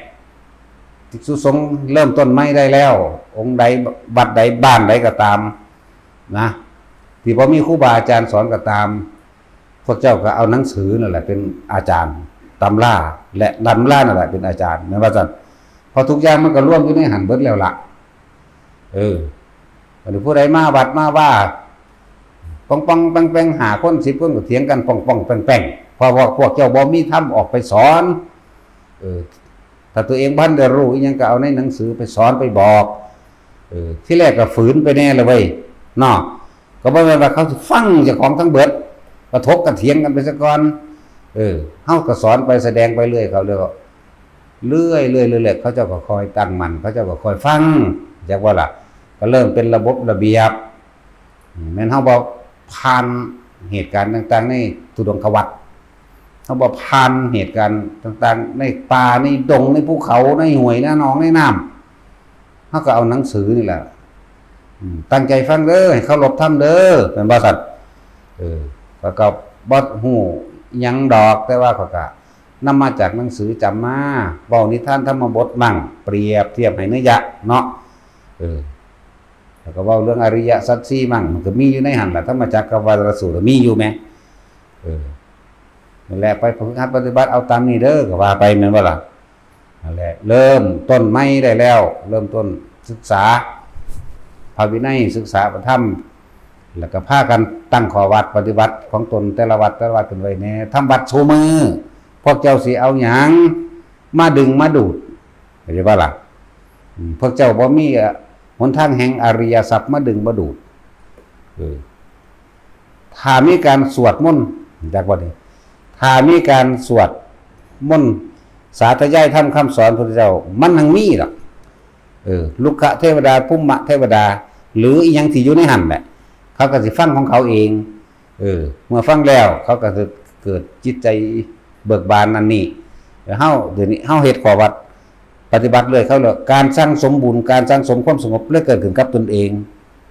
ภิกษุสงฆ์เริ่มต้นใหม่ได้แล้ว องค์ใด วัดใด บ้านใดก็ตามนะ ที่บ่มีครูบาอาจารย์สอนก็ตาม พวกเจ้าก็เอาหนังสือนั่นแหละเป็นอาจารย์ ตำรา และตำรานั่นแหละเป็นอาจารย์ แม่นว่าซั่น เพราะทุกอย่างมันก็รวมอยู่ในหั้นเบิดแล้วล่ะ เออ บัดนี้ผู้ใดมาวัดมาว่า ปองๆ แปงๆ ห้าคน สิบคนก็เถียงกันปองๆ แปงๆ เพราะว่าพวกเจ้าบ่มีธรรมออกไปสอน เออ ถ้าตัวเองบ่ทันได้รู้อิหยังก็เอาในหนังสือไปสอนไปบอก เออ ทีแรกก็ฝืนไปแน่ละเว้ย เนาะ ก็บ่แม่นว่าเขาสิฟังเจ้าของทั้งเบิด ก็ถกก็เถียงกันไปซะก่อน เออ เฮาก็สอนไปแสดงไปเรื่อย เขาเรื่อย เรื่อยๆ เรื่อยๆ เขาเจ้าก็คอยตั้งมั่น เขาเจ้าก็คอยฟัง จักว่าล่ะ ก็เริ่มเป็นระบบระเบียบ แม่นเฮาบ่ผ่านเหตุการณ์ต่างๆ ในทุดงควัตร เฮาบ่ผ่านเหตุการณ์ต่างๆ ในป่า ในดง ในภูเขา ในห้วย ในหนอง ในน้ำ เฮาก็เอาหนังสือนี่แหละ อืม ตั้งใจฟังเด้อ ให้เคารพธรรมเด้อ แม่นบ่ซั่น เออ ข้อยก็บ่ฮู้หยังดอก แต่ว่าข้อยก็นำมาจากหนังสือจำมา เว้านิทานธรรมบทมั่ง เปรียบเทียบให้นัยยะเนาะ เออ แล้วก็เว้าเรื่องอริยสัจสี่มั่ง มันก็มีอยู่ในหั่นล่ะ ธรรมจักรกัปปวัตตนสูตรมีอยู่แหม เออ นั่นแหละ ไปฝึกหัดปฏิบัติเอาตามนี้เด้อ ก็ว่าไปแม่นบ่ล่ะ นั่นแหละ เริ่มต้นใหม่ได้แล้ว เริ่มต้นศึกษาพระวินัย ศึกษาพระธรรม แล้วก็พากันตั้งข้อวัดปฏิบัติของตนแต่ละวัดแต่ละวัดกันไว้แหน่ ทำวัดซุมื้อ พวกเจ้าสิเอาหยังมาดึงมาดูด เข้าใจบ่ล่ะ อืม พวกเจ้าบ่มี เอ่อ หนทางแห่งอริยทรัพย์มาดึงมาดูด เออ ถ้ามีการสวดมนต์ จักบ่นี่ ถ้ามีการสวดมนต์ สาธยายธรรมคำสอนพระพุทธเจ้า มันหังมีดอก เออ รุกขเทวดา ภูมิเทวดา หรืออีหยังที่อยู่ในหั่นแหละ เขาก็สิฟังของเขาเอง เออ เมื่อฟังแล้วเขาก็สิเกิดจิตใจเบิกบานอันนี้ แล้วเฮา เดี๋ยวนี้เฮาเฮ็ดข้อวัดปฏิบัติเรื่อยเข้าแล้ว การสั่งสมบุญ การสั่งสมความสงบเลยเกิดขึ้นกับตนเอง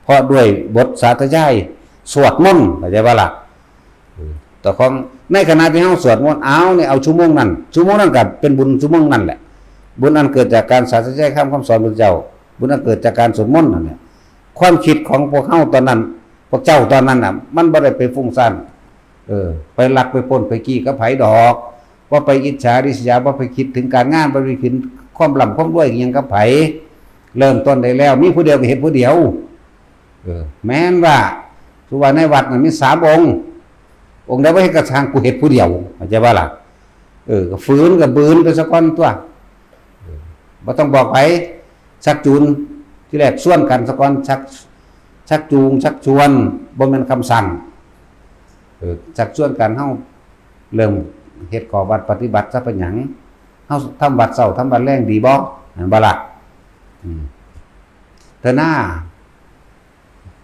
เพราะด้วยบทสาธยายสวดมนต์ เข้าใจบ่ล่ะ เออ แต่ของในขณะที่เฮาสวดมนต์ เอานี่ เอาชั่วโมงนั้น ชั่วโมงนั้นก็เป็นบุญชั่วโมงนั้นแหละ บุญอันเกิดจากการสาธยายคำคำสอนพระเจ้า บุญอันเกิดจากการสวดมนต์นั่นเนี่ย ความคิดของพวกเฮาตอนนั้น พวกเจ้าตอนนั้นน่ะ มันบ่ได้ไปฟุ้งซ่าน เออ ไปลักไปปล้นไปจี้กับไผดอก บ่ไปอิจฉาริษยา บ่ไปคิดถึงการงาน บ่ไปคิดความร่ำความรวยอิหยังกับไผ เริ่มต้นได้แล้ว มีผู้เดียวก็เฮ็ดผู้เดียว เออ แม่นว่า สุว่าในวัดน่ะมีสามองค์ องค์ใดบ่เฮ็ดกระช่าง กูเฮ็ดผู้เดียว เข้าใจบ่ล่ะ เออ ก็ฝืนก็บืนไปซะก่อนตั๊ว เออ บ่ต้องบอกไผ ชักจูง ทีแรกชวนกันซะก่อน ชัก ชักจูง ชักชวน บ่แม่นคำสั่ง เออ ชักชวนกัน เฮาเริ่มเฮ็ดข้อวัดปฏิบัติซะเป็นหยัง เฮาทำวัดเช้าทำวัดแลงดีบ่ แม่นบ่ล่ะ อืม เถอะนา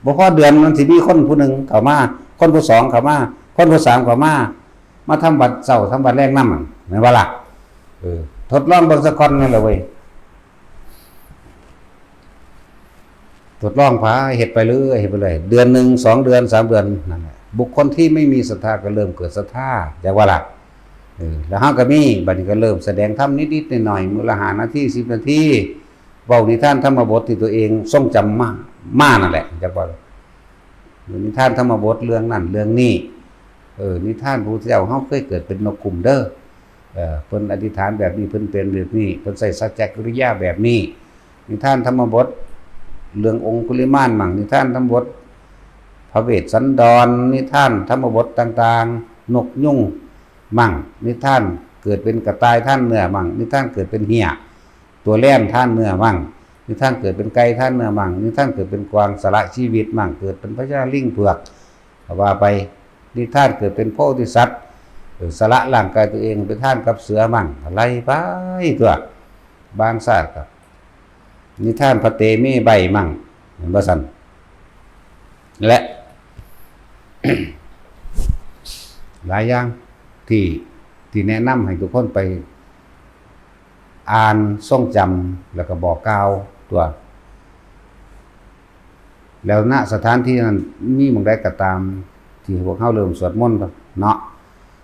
บ่พอเดือนมันสิมีคนผู้หนึ่งเข้ามา คนผู้สองเข้ามา คนผู้สามเข้ามา มาทำวัดเช้าทำวัดแลงนำ แม่นบ่ล่ะ เออ ทดลองเบิ่งสักคนนั่นแหละเว้ย ทดลองพาเฮ็ดไปเรื่อย เฮ็ดไปเรื่อย เดือนหนึ่ง สองเดือน สามเดือน นั่นแหละ บุคคลที่ไม่มีศรัทธาก็เริ่มเกิดศรัทธา จักว่าล่ะ เออ แล้วเฮาก็มี บัดนี้ก็เริ่มแสดงธรรมนิดๆหน่อยๆ มื้อละห้านาที สิบนาที เว้านิทานธรรมบทที่ตัวเองทรงจำมา มานั่นแหละ จักว่า นิทานธรรมบทเรื่องนั้นเรื่องนี้ เออ นิทานพระพุทธเจ้า เฮาเคยเกิดเป็นนกขุมเด้อ เออ เพิ่นอธิษฐานแบบนี้ เพิ่นเป็นแบบนี้ เพิ่นใช้สัจจกิริยาแบบนี้ นิทานธรรมบท เรื่ององคุลิมานมั่ง นิทานธรรมบทพระเวสสันดร นิทานธรรมบทต่างๆ นกยุงมั่ง นิทานเกิดเป็นกระต่ายทานเนื้อมั่ง นิทานเกิดเป็นเหี้ย ตัวแล่นทานเนื้อมั่ง นิทานเกิดเป็นไก่ทานเนื้อมั่ง นิทานเกิดเป็นกวางสละชีวิตมั่ง เกิดเป็นพญาลิงเผือก ก็ว่าไป นิทานเกิดเป็นโพธิสัตว์ เออ สละร่างกายตัวเองไปทานกับเสือมั่ง อะไรไปตั๊ว บางชาติก็ นิทานพระเตมีใบมั่ง แม่นบ่ซั่น และ หลายอย่างที่ ที่แนะนำให้ทุกคนไปอ่านทรงจำ แล้วก็บอกกล่าวตั๊ว แล้ว ณ สถานที่นั้นมีหม่องใดก็ตาม ที่พวกเฮาเริ่มสวดมนต์เนาะ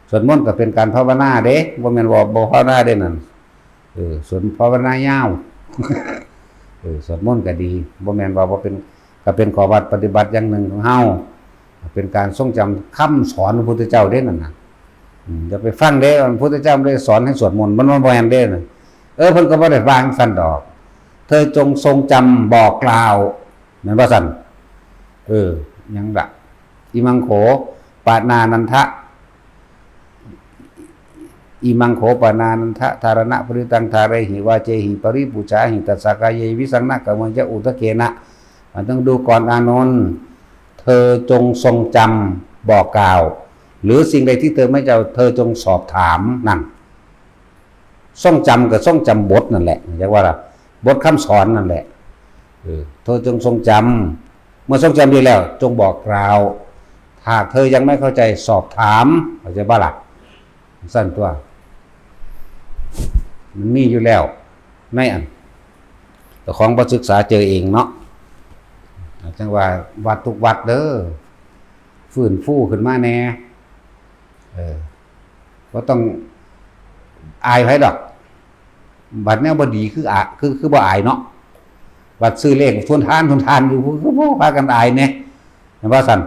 สวดมนต์ก็เป็นการภาวนาเด้ บ่แม่นว่าบ่ภาวนาเด้นั่น เออ สวดภาวนายาว เออ สวดมนต์ก็ดี บ่แม่นว่าบ่เป็น ก็เป็นข้อวัดปฏิบัติอย่างหนึ่งของเฮา เป็นการทรงจำคำสอนพระพุทธเจ้าเด้นั่นน่ะ อืม อย่าไปฟังเด้ พระพุทธเจ้าบ่ได้สอนให้สวดมนต์ มันบ่แม่นเด้น่ะ เออ เพิ่นก็บ่ได้ว่าจั่งซั่นดอก เธอจงทรงจำบอกกล่าว แม่นบ่ซั่น เออ หยังล่ะ อิมังโข ปะนานันทะ อิมังโข ปะนานันทะ ธารณะปริตัง ธาเรหิ วาเจหิ ปริปุจฉาหิ ตัสสะกาเย วิสังนะกะเมยะ อุทะเกนะ มันต้องดูก่อนอานนท์ เธอจงทรงจำบอกกล่าว หรือสิ่งใดที่เธอไม่เจ้า เธอจงสอบถามนั่น ทรงจำก็ทรงจำบทนั่นแหละ เรียกว่าบทคำสอนนั่นแหละ เออ เธอจงทรงจำ เมื่อทรงจำดีแล้ว จงบอกกล่าว หากเธอยังไม่เข้าใจสอบถาม เข้าใจบ่ล่ะ ซั่นตั๊ว มันมีอยู่แล้ว ในอัน เจ้าของบ่ศึกษาเจอเองเนาะ จั่งว่าวัดทุกวัดเด้อ ฟื้นฟูขึ้นมาแหน่ เออ บ่ต้องอายไผดอก บัดแนวบ่ดีคืออะ คือ คือบ่อายเนาะ บัดซื้อเลขทวนทาน ทวนทานอยู่ คือ คือบ่พากันอายแหน่ แม่นบ่ซั่น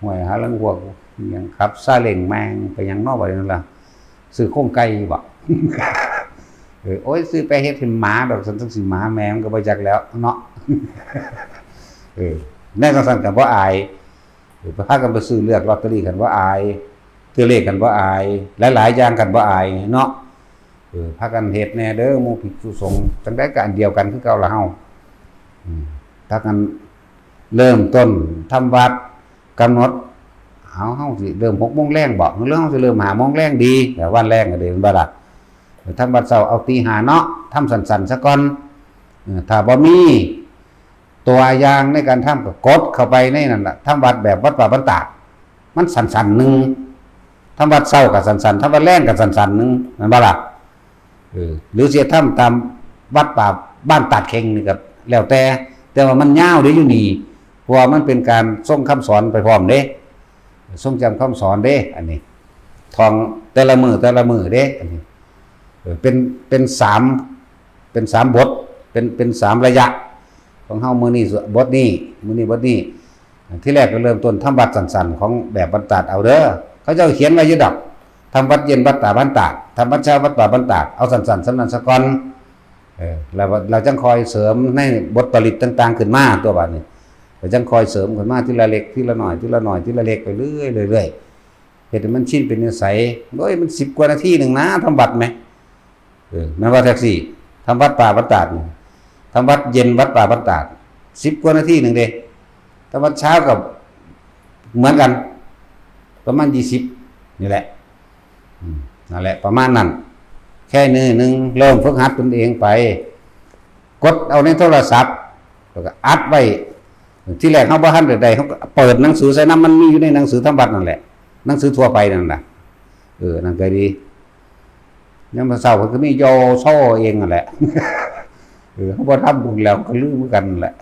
ห่วย หาลางพวกอิหยังขับซาเล้งแม่งไปหยังเนาะ บัดนี้ล่ะ ซื้อโครงไก่บ่ เออ โอ้ย ซื้อไปเฮ็ดให้หมาดอก ซั่นจั่งสิหมาแม่มันก็บ่จักแล้วเนาะ เออ แนวจั่งซั่นก็บ่อาย เออ พากันไปซื้อเลือกลอตเตอรี่กันบ่อาย ซื้อเลขกันบ่อาย หลายๆอย่างกันบ่อายเนาะ เออ พากันเฮ็ดแหน่เด้อ หมู่ภิกษุสงฆ์ จั่งใดก็อันเดียวกันคือเก่าล่ะเฮา อืม พากันเริ่มต้นทำวัด กำหนด เอา เฮาสิเริ่มหกโมงแลงบ่ หรือเฮาสิเริ่มห้าโมงแลงดี แต่วันแลงก็ดี แม่นบ่ล่ะ เออ ทำวัดเช้าเอาตีห้าเนาะ ทำสั้นๆซะก่อน เออ ถ้าบ่มี ตัวอย่างในการทำก็กดเข้าไปในนั่นล่ะ ทำวัดแบบวัดป่าบ้านตาด มันสั้นๆหนึ่ง ทำวัดเช้าก็สั้นๆ ทำวัดแลงก็สั้นๆหนึ่ง แม่นบ่ล่ะ เออ หรือสิทำตามวัดป่าบ้านตาดเข่งนี่ก็แล้วแต่ แต่ว่ามันยาวเด้อยู่นี่ เพราะว่ามันเป็นการทรงคำสอนไปพร้อมเด้ ทรงจำคำสอนเด้ อันนี้ ท่องแต่ละมื้อแต่ละมื้อเด้ อันนี้ เออเป็นเป็นสามเป็นสามบทเป็นเป็นสามระยะของเฮามื้อนี้บทนี้มื้อนี้บทนี้ ที่แรกก็เริ่มต้นทำวัดสั้นๆของแบบบรรดาเอาเด้อ เขาเจ้าเขียนไว้อยู่ดอก ทำวัดเย็นวัดป่าบ้านตาดทำวัดเช้าวัดป่าบ้านตาดเอาสั้นๆสำนั้นสะก่อนเออแล้วเราจังคอยเสริมในบทปริตต่างๆขึ้นมาตัวบาดนี้เราจังคอยเสริมขึ้นมาทีละเล็กทีละหน่อยทีละหน่อยทีละเล็กไปเรื่อยๆเรื่อยๆเฮ็ดให้มันชินเป็นนิสัยโอ้ยมันสิบกว่านาทีหนึ่งนะทำวัดไหม เออแม่นว่าแท็กซี่ทำวัดป่าบ้านตาดนี่ทำวัดเย็นวัดป่าบ้านตาดสิบกว่านาทีหนึ่งเด้ทำวัดเช้ากับเหมือนกัน ประมาณยี่สิบนี่แหละอืมนั่นแหละประมาณนั้น แค่นี้หนึ่งเริ่มฝึกหัดตนเองไป กดเอาในโทรศัพท์ แล้วก็อัดไว้ที่แรกเขาบ่ทันได้ได้เขาก็เปิดหนังสือใส่น้ำมันมีอยู่ในหนังสือทำวัดนั่นแหละหนังสือทั่วไปนั่นแหละเออนั่นก็ดี ยามมื้อเช้าเพิ่นก็มีโยโซเองนั่นแหละ เออเขาบ่ทำบุญแล้วก็ลืมคือกันนั่นแหละ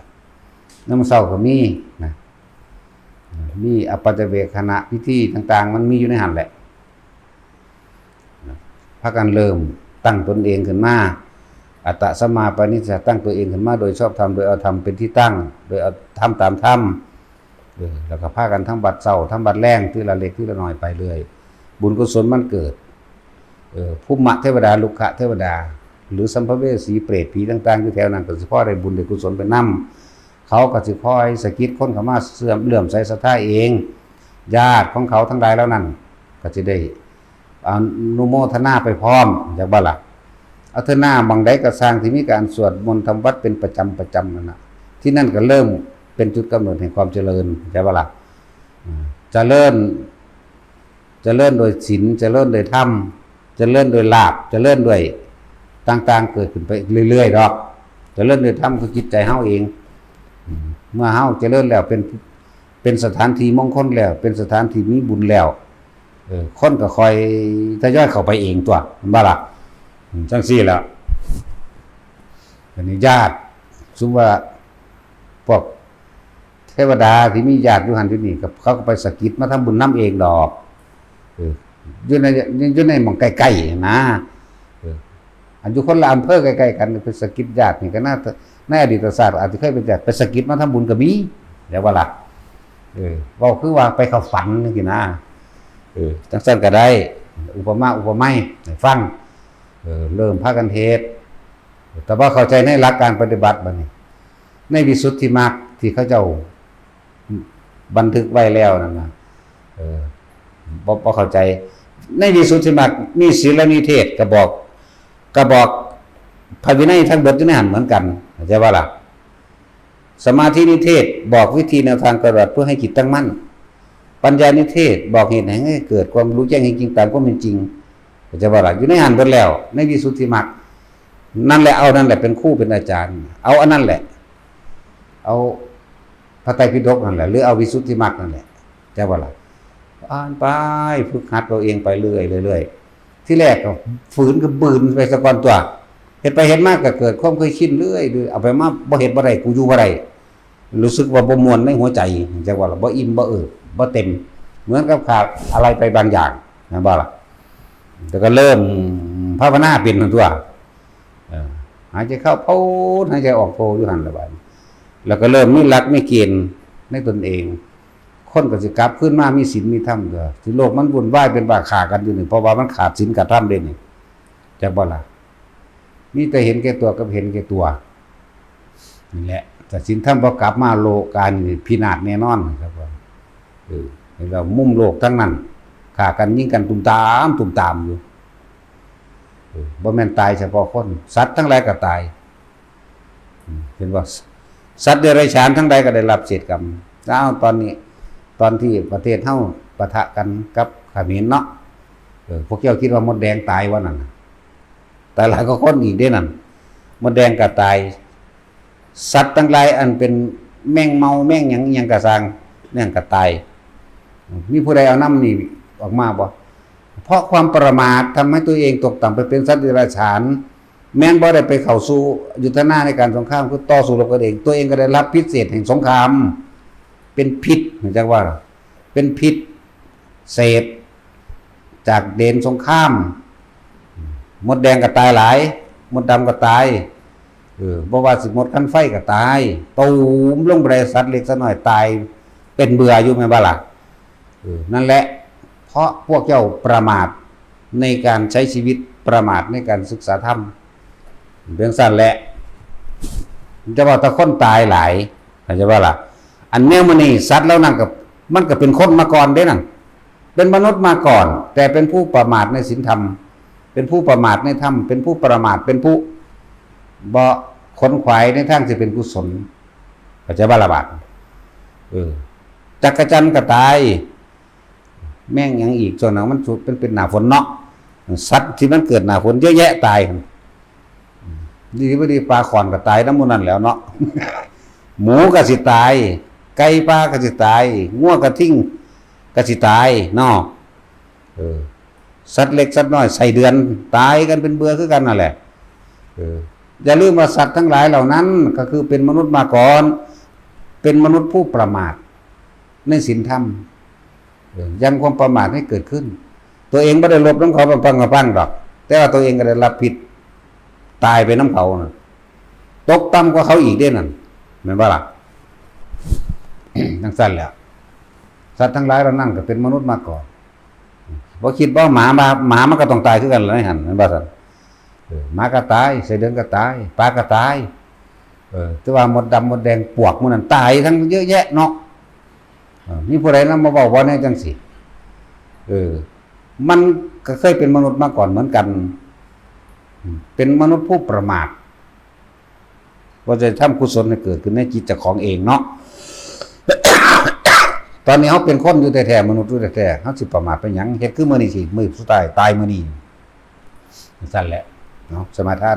ยามมื้อเช้าก็มีนะมีอปัจจเวกขณะพิธีต่างๆ มันมีอยู่ในหั่นแหละพากันเริ่มตั้งตนเองขึ้นมาอัตตะสัมมาปณิชฌะตั้งตัวเองขึ้นมาโดยชอบธรรมโดยเอาธรรมเป็นที่ตั้ง โดยเอาธรรมตามธรรม เออแล้วก็พากันทำบัตรเศร้าทำบัตรแรงทีละเล็กทีละน้อยไปเรื่อยบุญกุศลมันเกิดเออภูมิเทวดาลุกขเทวดา หรือสัมภเวสีเปรตผีต่างๆอยู่แถวนั้นก็สิพอได้บุญได้กุศลไปนำเขาก็สิคอยสะกิดคนเข้ามาเสื่อมเลื่อมใสศรัทธาเองญาติของเขาทั้งหลายเหล่านั้นก็สิได้อนุโมทนาไปพร้อมอยากบ่ล่ะเอาเถอะหน้าหม่องใดก็สร้างที่มีการสวดมนต์ทำวัดเป็นประจำประจำนั่นน่ะที่นั่นก็เริ่มเป็นจุดกำเนิดแห่งความเจริญใช่บ่ล่ะ เจริญเจริญโดยศีลเจริญโดยธรรมเจริญโดยลาภเจริญด้วยต่างๆเกิดขึ้นไปเรื่อยๆดอกเจริญโดยธรรมคือจิตใจเฮาเองเมื่อเฮาเจริญแล้วเป็นเป็นสถานที่มงคลแล้วเป็นสถานที่มีบุญแล้วเออคนก็ค่อยทยอยเข้าไปเองตัวมันบ่ล่ะจังซี่แหละอันนี้ญาติสมมุติว่าพวก เทวดาที่มีญาติอยู่หั่นอยู่นี่ก็เขาก็ไปสะกิดมาทำบุญนำเองดอกเอออยู่ในอยู่ในหม่องใกล้ๆนะเอออันอยู่คนละอำเภอใกล้ๆกันไปสะกิดญาตินี่ก็น่าในอดีตศาสตร์อาจจะเคยเป็นญาติไปสะกิดมาทำบุญก็มีแล้วว่าล่ะเออเว้าคือว่าไปเข้าฝันจังซี่นะเออจังซั่นก็ได้อุปมาอุปไมยให้ฟังเออเริ่มพากันเฮ็ดแต่ว่าเข้าใจในหลักการปฏิบัติบัดนี้ในวิสุทธิมรรคที่เขาเจ้า บันทึกไว้แล้วนั่นนะเออบ่บ่เข้าใจ ในวิสุทธิมรรคมีศีลนิเทศก็บอกก็บอกพระวินัยทั้งเบิดอยู่ในหั่นเหมือนกันเข้าใจบ่ล่ะสมาธินิเทศบอกวิธีแนวทางปฏิบัติเพื่อให้จิตตั้งมั่นปัญญานิเทศบอกเหตุให้เกิดความรู้แจ้งเห็นจริงตามความเป็นจริงเข้าใจบ่ล่ะอยู่ในหั่นเบิดแล้วในวิสุทธิมรรคนั่นแหละเอานั่นแหละเป็นครูเป็นอาจารย์เอาอันนั้นแหละเอา พระไตรปิฎกนั่นแหละหรือเอาวิสุทธิมรรคนั่นแหละจะว่าล่ะอ่านไปฝึกหัดตัวเองไปเรื่อยเรื่อยที่แรกก็ฝืนก็บืนไปสะก่อนตัวเฮ็ดไปเฮ็ดมาก็เกิดความเคยชินเรื่อยเรื่อยเอาไปมาบ่เฮ็ดบ่ได้กูอยู่บ่ได้รู้สึกว่าบ่ม่วนในหัวใจจะว่าล่ะบ่อิ่มบ่เอิบบ่เต็ม เหมือนกับขาดอะไรไปบางอย่างนะบ่ล่ะแต่ก็เริ่มภาวนาเป็นตัวเออหายใจเข้าโพดหายใจออกโทอยู่หั่นละบาดแล้วก็เริ่มมีหลักมีเกณฑ์ในตนเอง คนก็สิกลับคืนมามีศีลมีธรรมก็สิโลกมันวุ่นวายเป็นบ้าฆ่ากันอยู่นี่เพราะว่ามันขาดศีลขาดธรรมเด้นี่จักบ่ล่ะมีแต่เห็นแก่ตัวกับเห็นแก่ตัวนี่แหละแต่ศีลธรรมบ่กลับมาโลกานี่พินาศแน่นอนครับว่าเออเห็นแล้วมุมโลกทั้งนั้นฆ่ากันยิงกันตุ่มตามตุ่มตามอยู่เออบ่แม่นตายเฉพาะคนสัตว์ทั้งหลายก็ตาย เห็นว่าสัตว์เดรัจฉานทั้งหลายก็ได้รับเศษกรรมแล้วตอนนี้ตอนที่ประเทศเฮาปะทะกันกับเขมรเนาะเออพวกเจ้าคิดว่ามดแดงตายว่านั่นน่ะตายหลายก็คนอีกเด้นั่นมดแดงก็ตายสัตว์ทั้งหลายอันเป็นแมงเมาแมงหยังหยังกระซังนั่นก็ตายมีผู้ใดเอาน้ำนี่ออกมาบ่เพราะความประมาททำให้ตัวเองตกต่ำไปเป็นสัตว์เดรัจฉาน แม้นบ่ได้ไปเข้าสู่ยุทธนาในการสงครามคือต่อสู้รบกันเองตัวเองก็ได้รับพิษเศษแห่งสงครามเป็นพิษจักว่าเป็นพิษเศษจากเดนสงคราม มดแดงก็ตายหลาย มดดำก็ตาย เออ บ่ว่าสิมดคันไฟก็ตาย ตูมลงไปได้ สัตว์เล็กสัตว์น้อยตายเป็นเบื่ออยู่แม่นบ่ล่ะ เออ นั่นแหละ เพราะพวกเจ้าประมาทในการใช้ชีวิต ประมาทในการศึกษาธรรม เป็นซั่นแหละ จะว่าแต่คนตายหลาย เข้าใจบ่ล่ะ อันแนวมื้อนี้สัตว์เหล่านั้นก็ มันก็เป็นคนมาก่อนเด้นั่น เป็นมนุษย์มาก่อน แต่เป็นผู้ประมาทในศีลธรรม เป็นผู้ประมาทในธรรม เป็นผู้ประมาท เป็นผู้บ่ขนขวายในทางที่เป็นกุศล เข้าใจบ่ล่ะบาด เออ จักจั่นก็ตาย แม่งหยังอีก ช่วงนั้นมันสุด มันเป็นหน้าฝนเนาะ สัตว์ที่มันเกิดหน้าฝนเยอะแยะตาย ดีบ่ดีปลาข่อนก็ตายนำหมู่นั้นแหล้วเนาะ หมูก็สิตาย ไก่ป่าก็สิตาย งัวกระทิงก็สิตายเนาะ เออ สัตว์เล็กสัตว์น้อย ไส้เดือน ตายกันเป็นเบื่อคือกันนั่นแหละ เออ อย่าลืมว่าสัตว์ทั้งหลายเหล่านั้นก็คือเป็นมนุษย์มาก่อน เป็นมนุษย์ผู้ประมาทในศีลธรรม เออ ยังความประมาทให้เกิดขึ้น ตัวเองบ่ได้ลบนำเขาปังๆๆดอก แต่ว่าตัวเองก็ได้รับผิด ตายไปนำเขาน่ะ ตกต่ำกว่าเขาอีกเด้นั่น แม่นบ่ล่ะ จั่งซั่นแหละ สัตว์ทั้งหลายเหล่านั้นก็เป็นมนุษย์มาก่อน บ่คิดบ่ หมามา หมามันก็ต้องตายคือกันล่ะในหั่น แม่นบ่ซั่น เออ หมาก็ตาย ไส้เดือนก็ตาย ปลาก็ตาย เออ แต่ว่ามดดำมดแดงปวกหมู่นั้นตายทั้งเยอะแยะเนาะ เออ มีผู้ใดนำมาเว้าบ่แนวจั่งซี้ เออ มันก็เคยเป็นมนุษย์มาก่อนเหมือนกัน อืม เป็นมนุษย์ผู้ประมาท ว่าจะทำกุศลให้เกิดขึ้นในจิตเจ้าของเองเนาะ ตอนนี้เฮาเป็นคนอยู่แท้ๆ มนุษย์อยู่แท้ๆ เฮาสิประมาทไปหยัง เฮ็ดคือมื้อนี้สิ มื้อสุดท้าย ตายมื้อนี้ จั่งซั่นแหละ เนาะ สมาทาน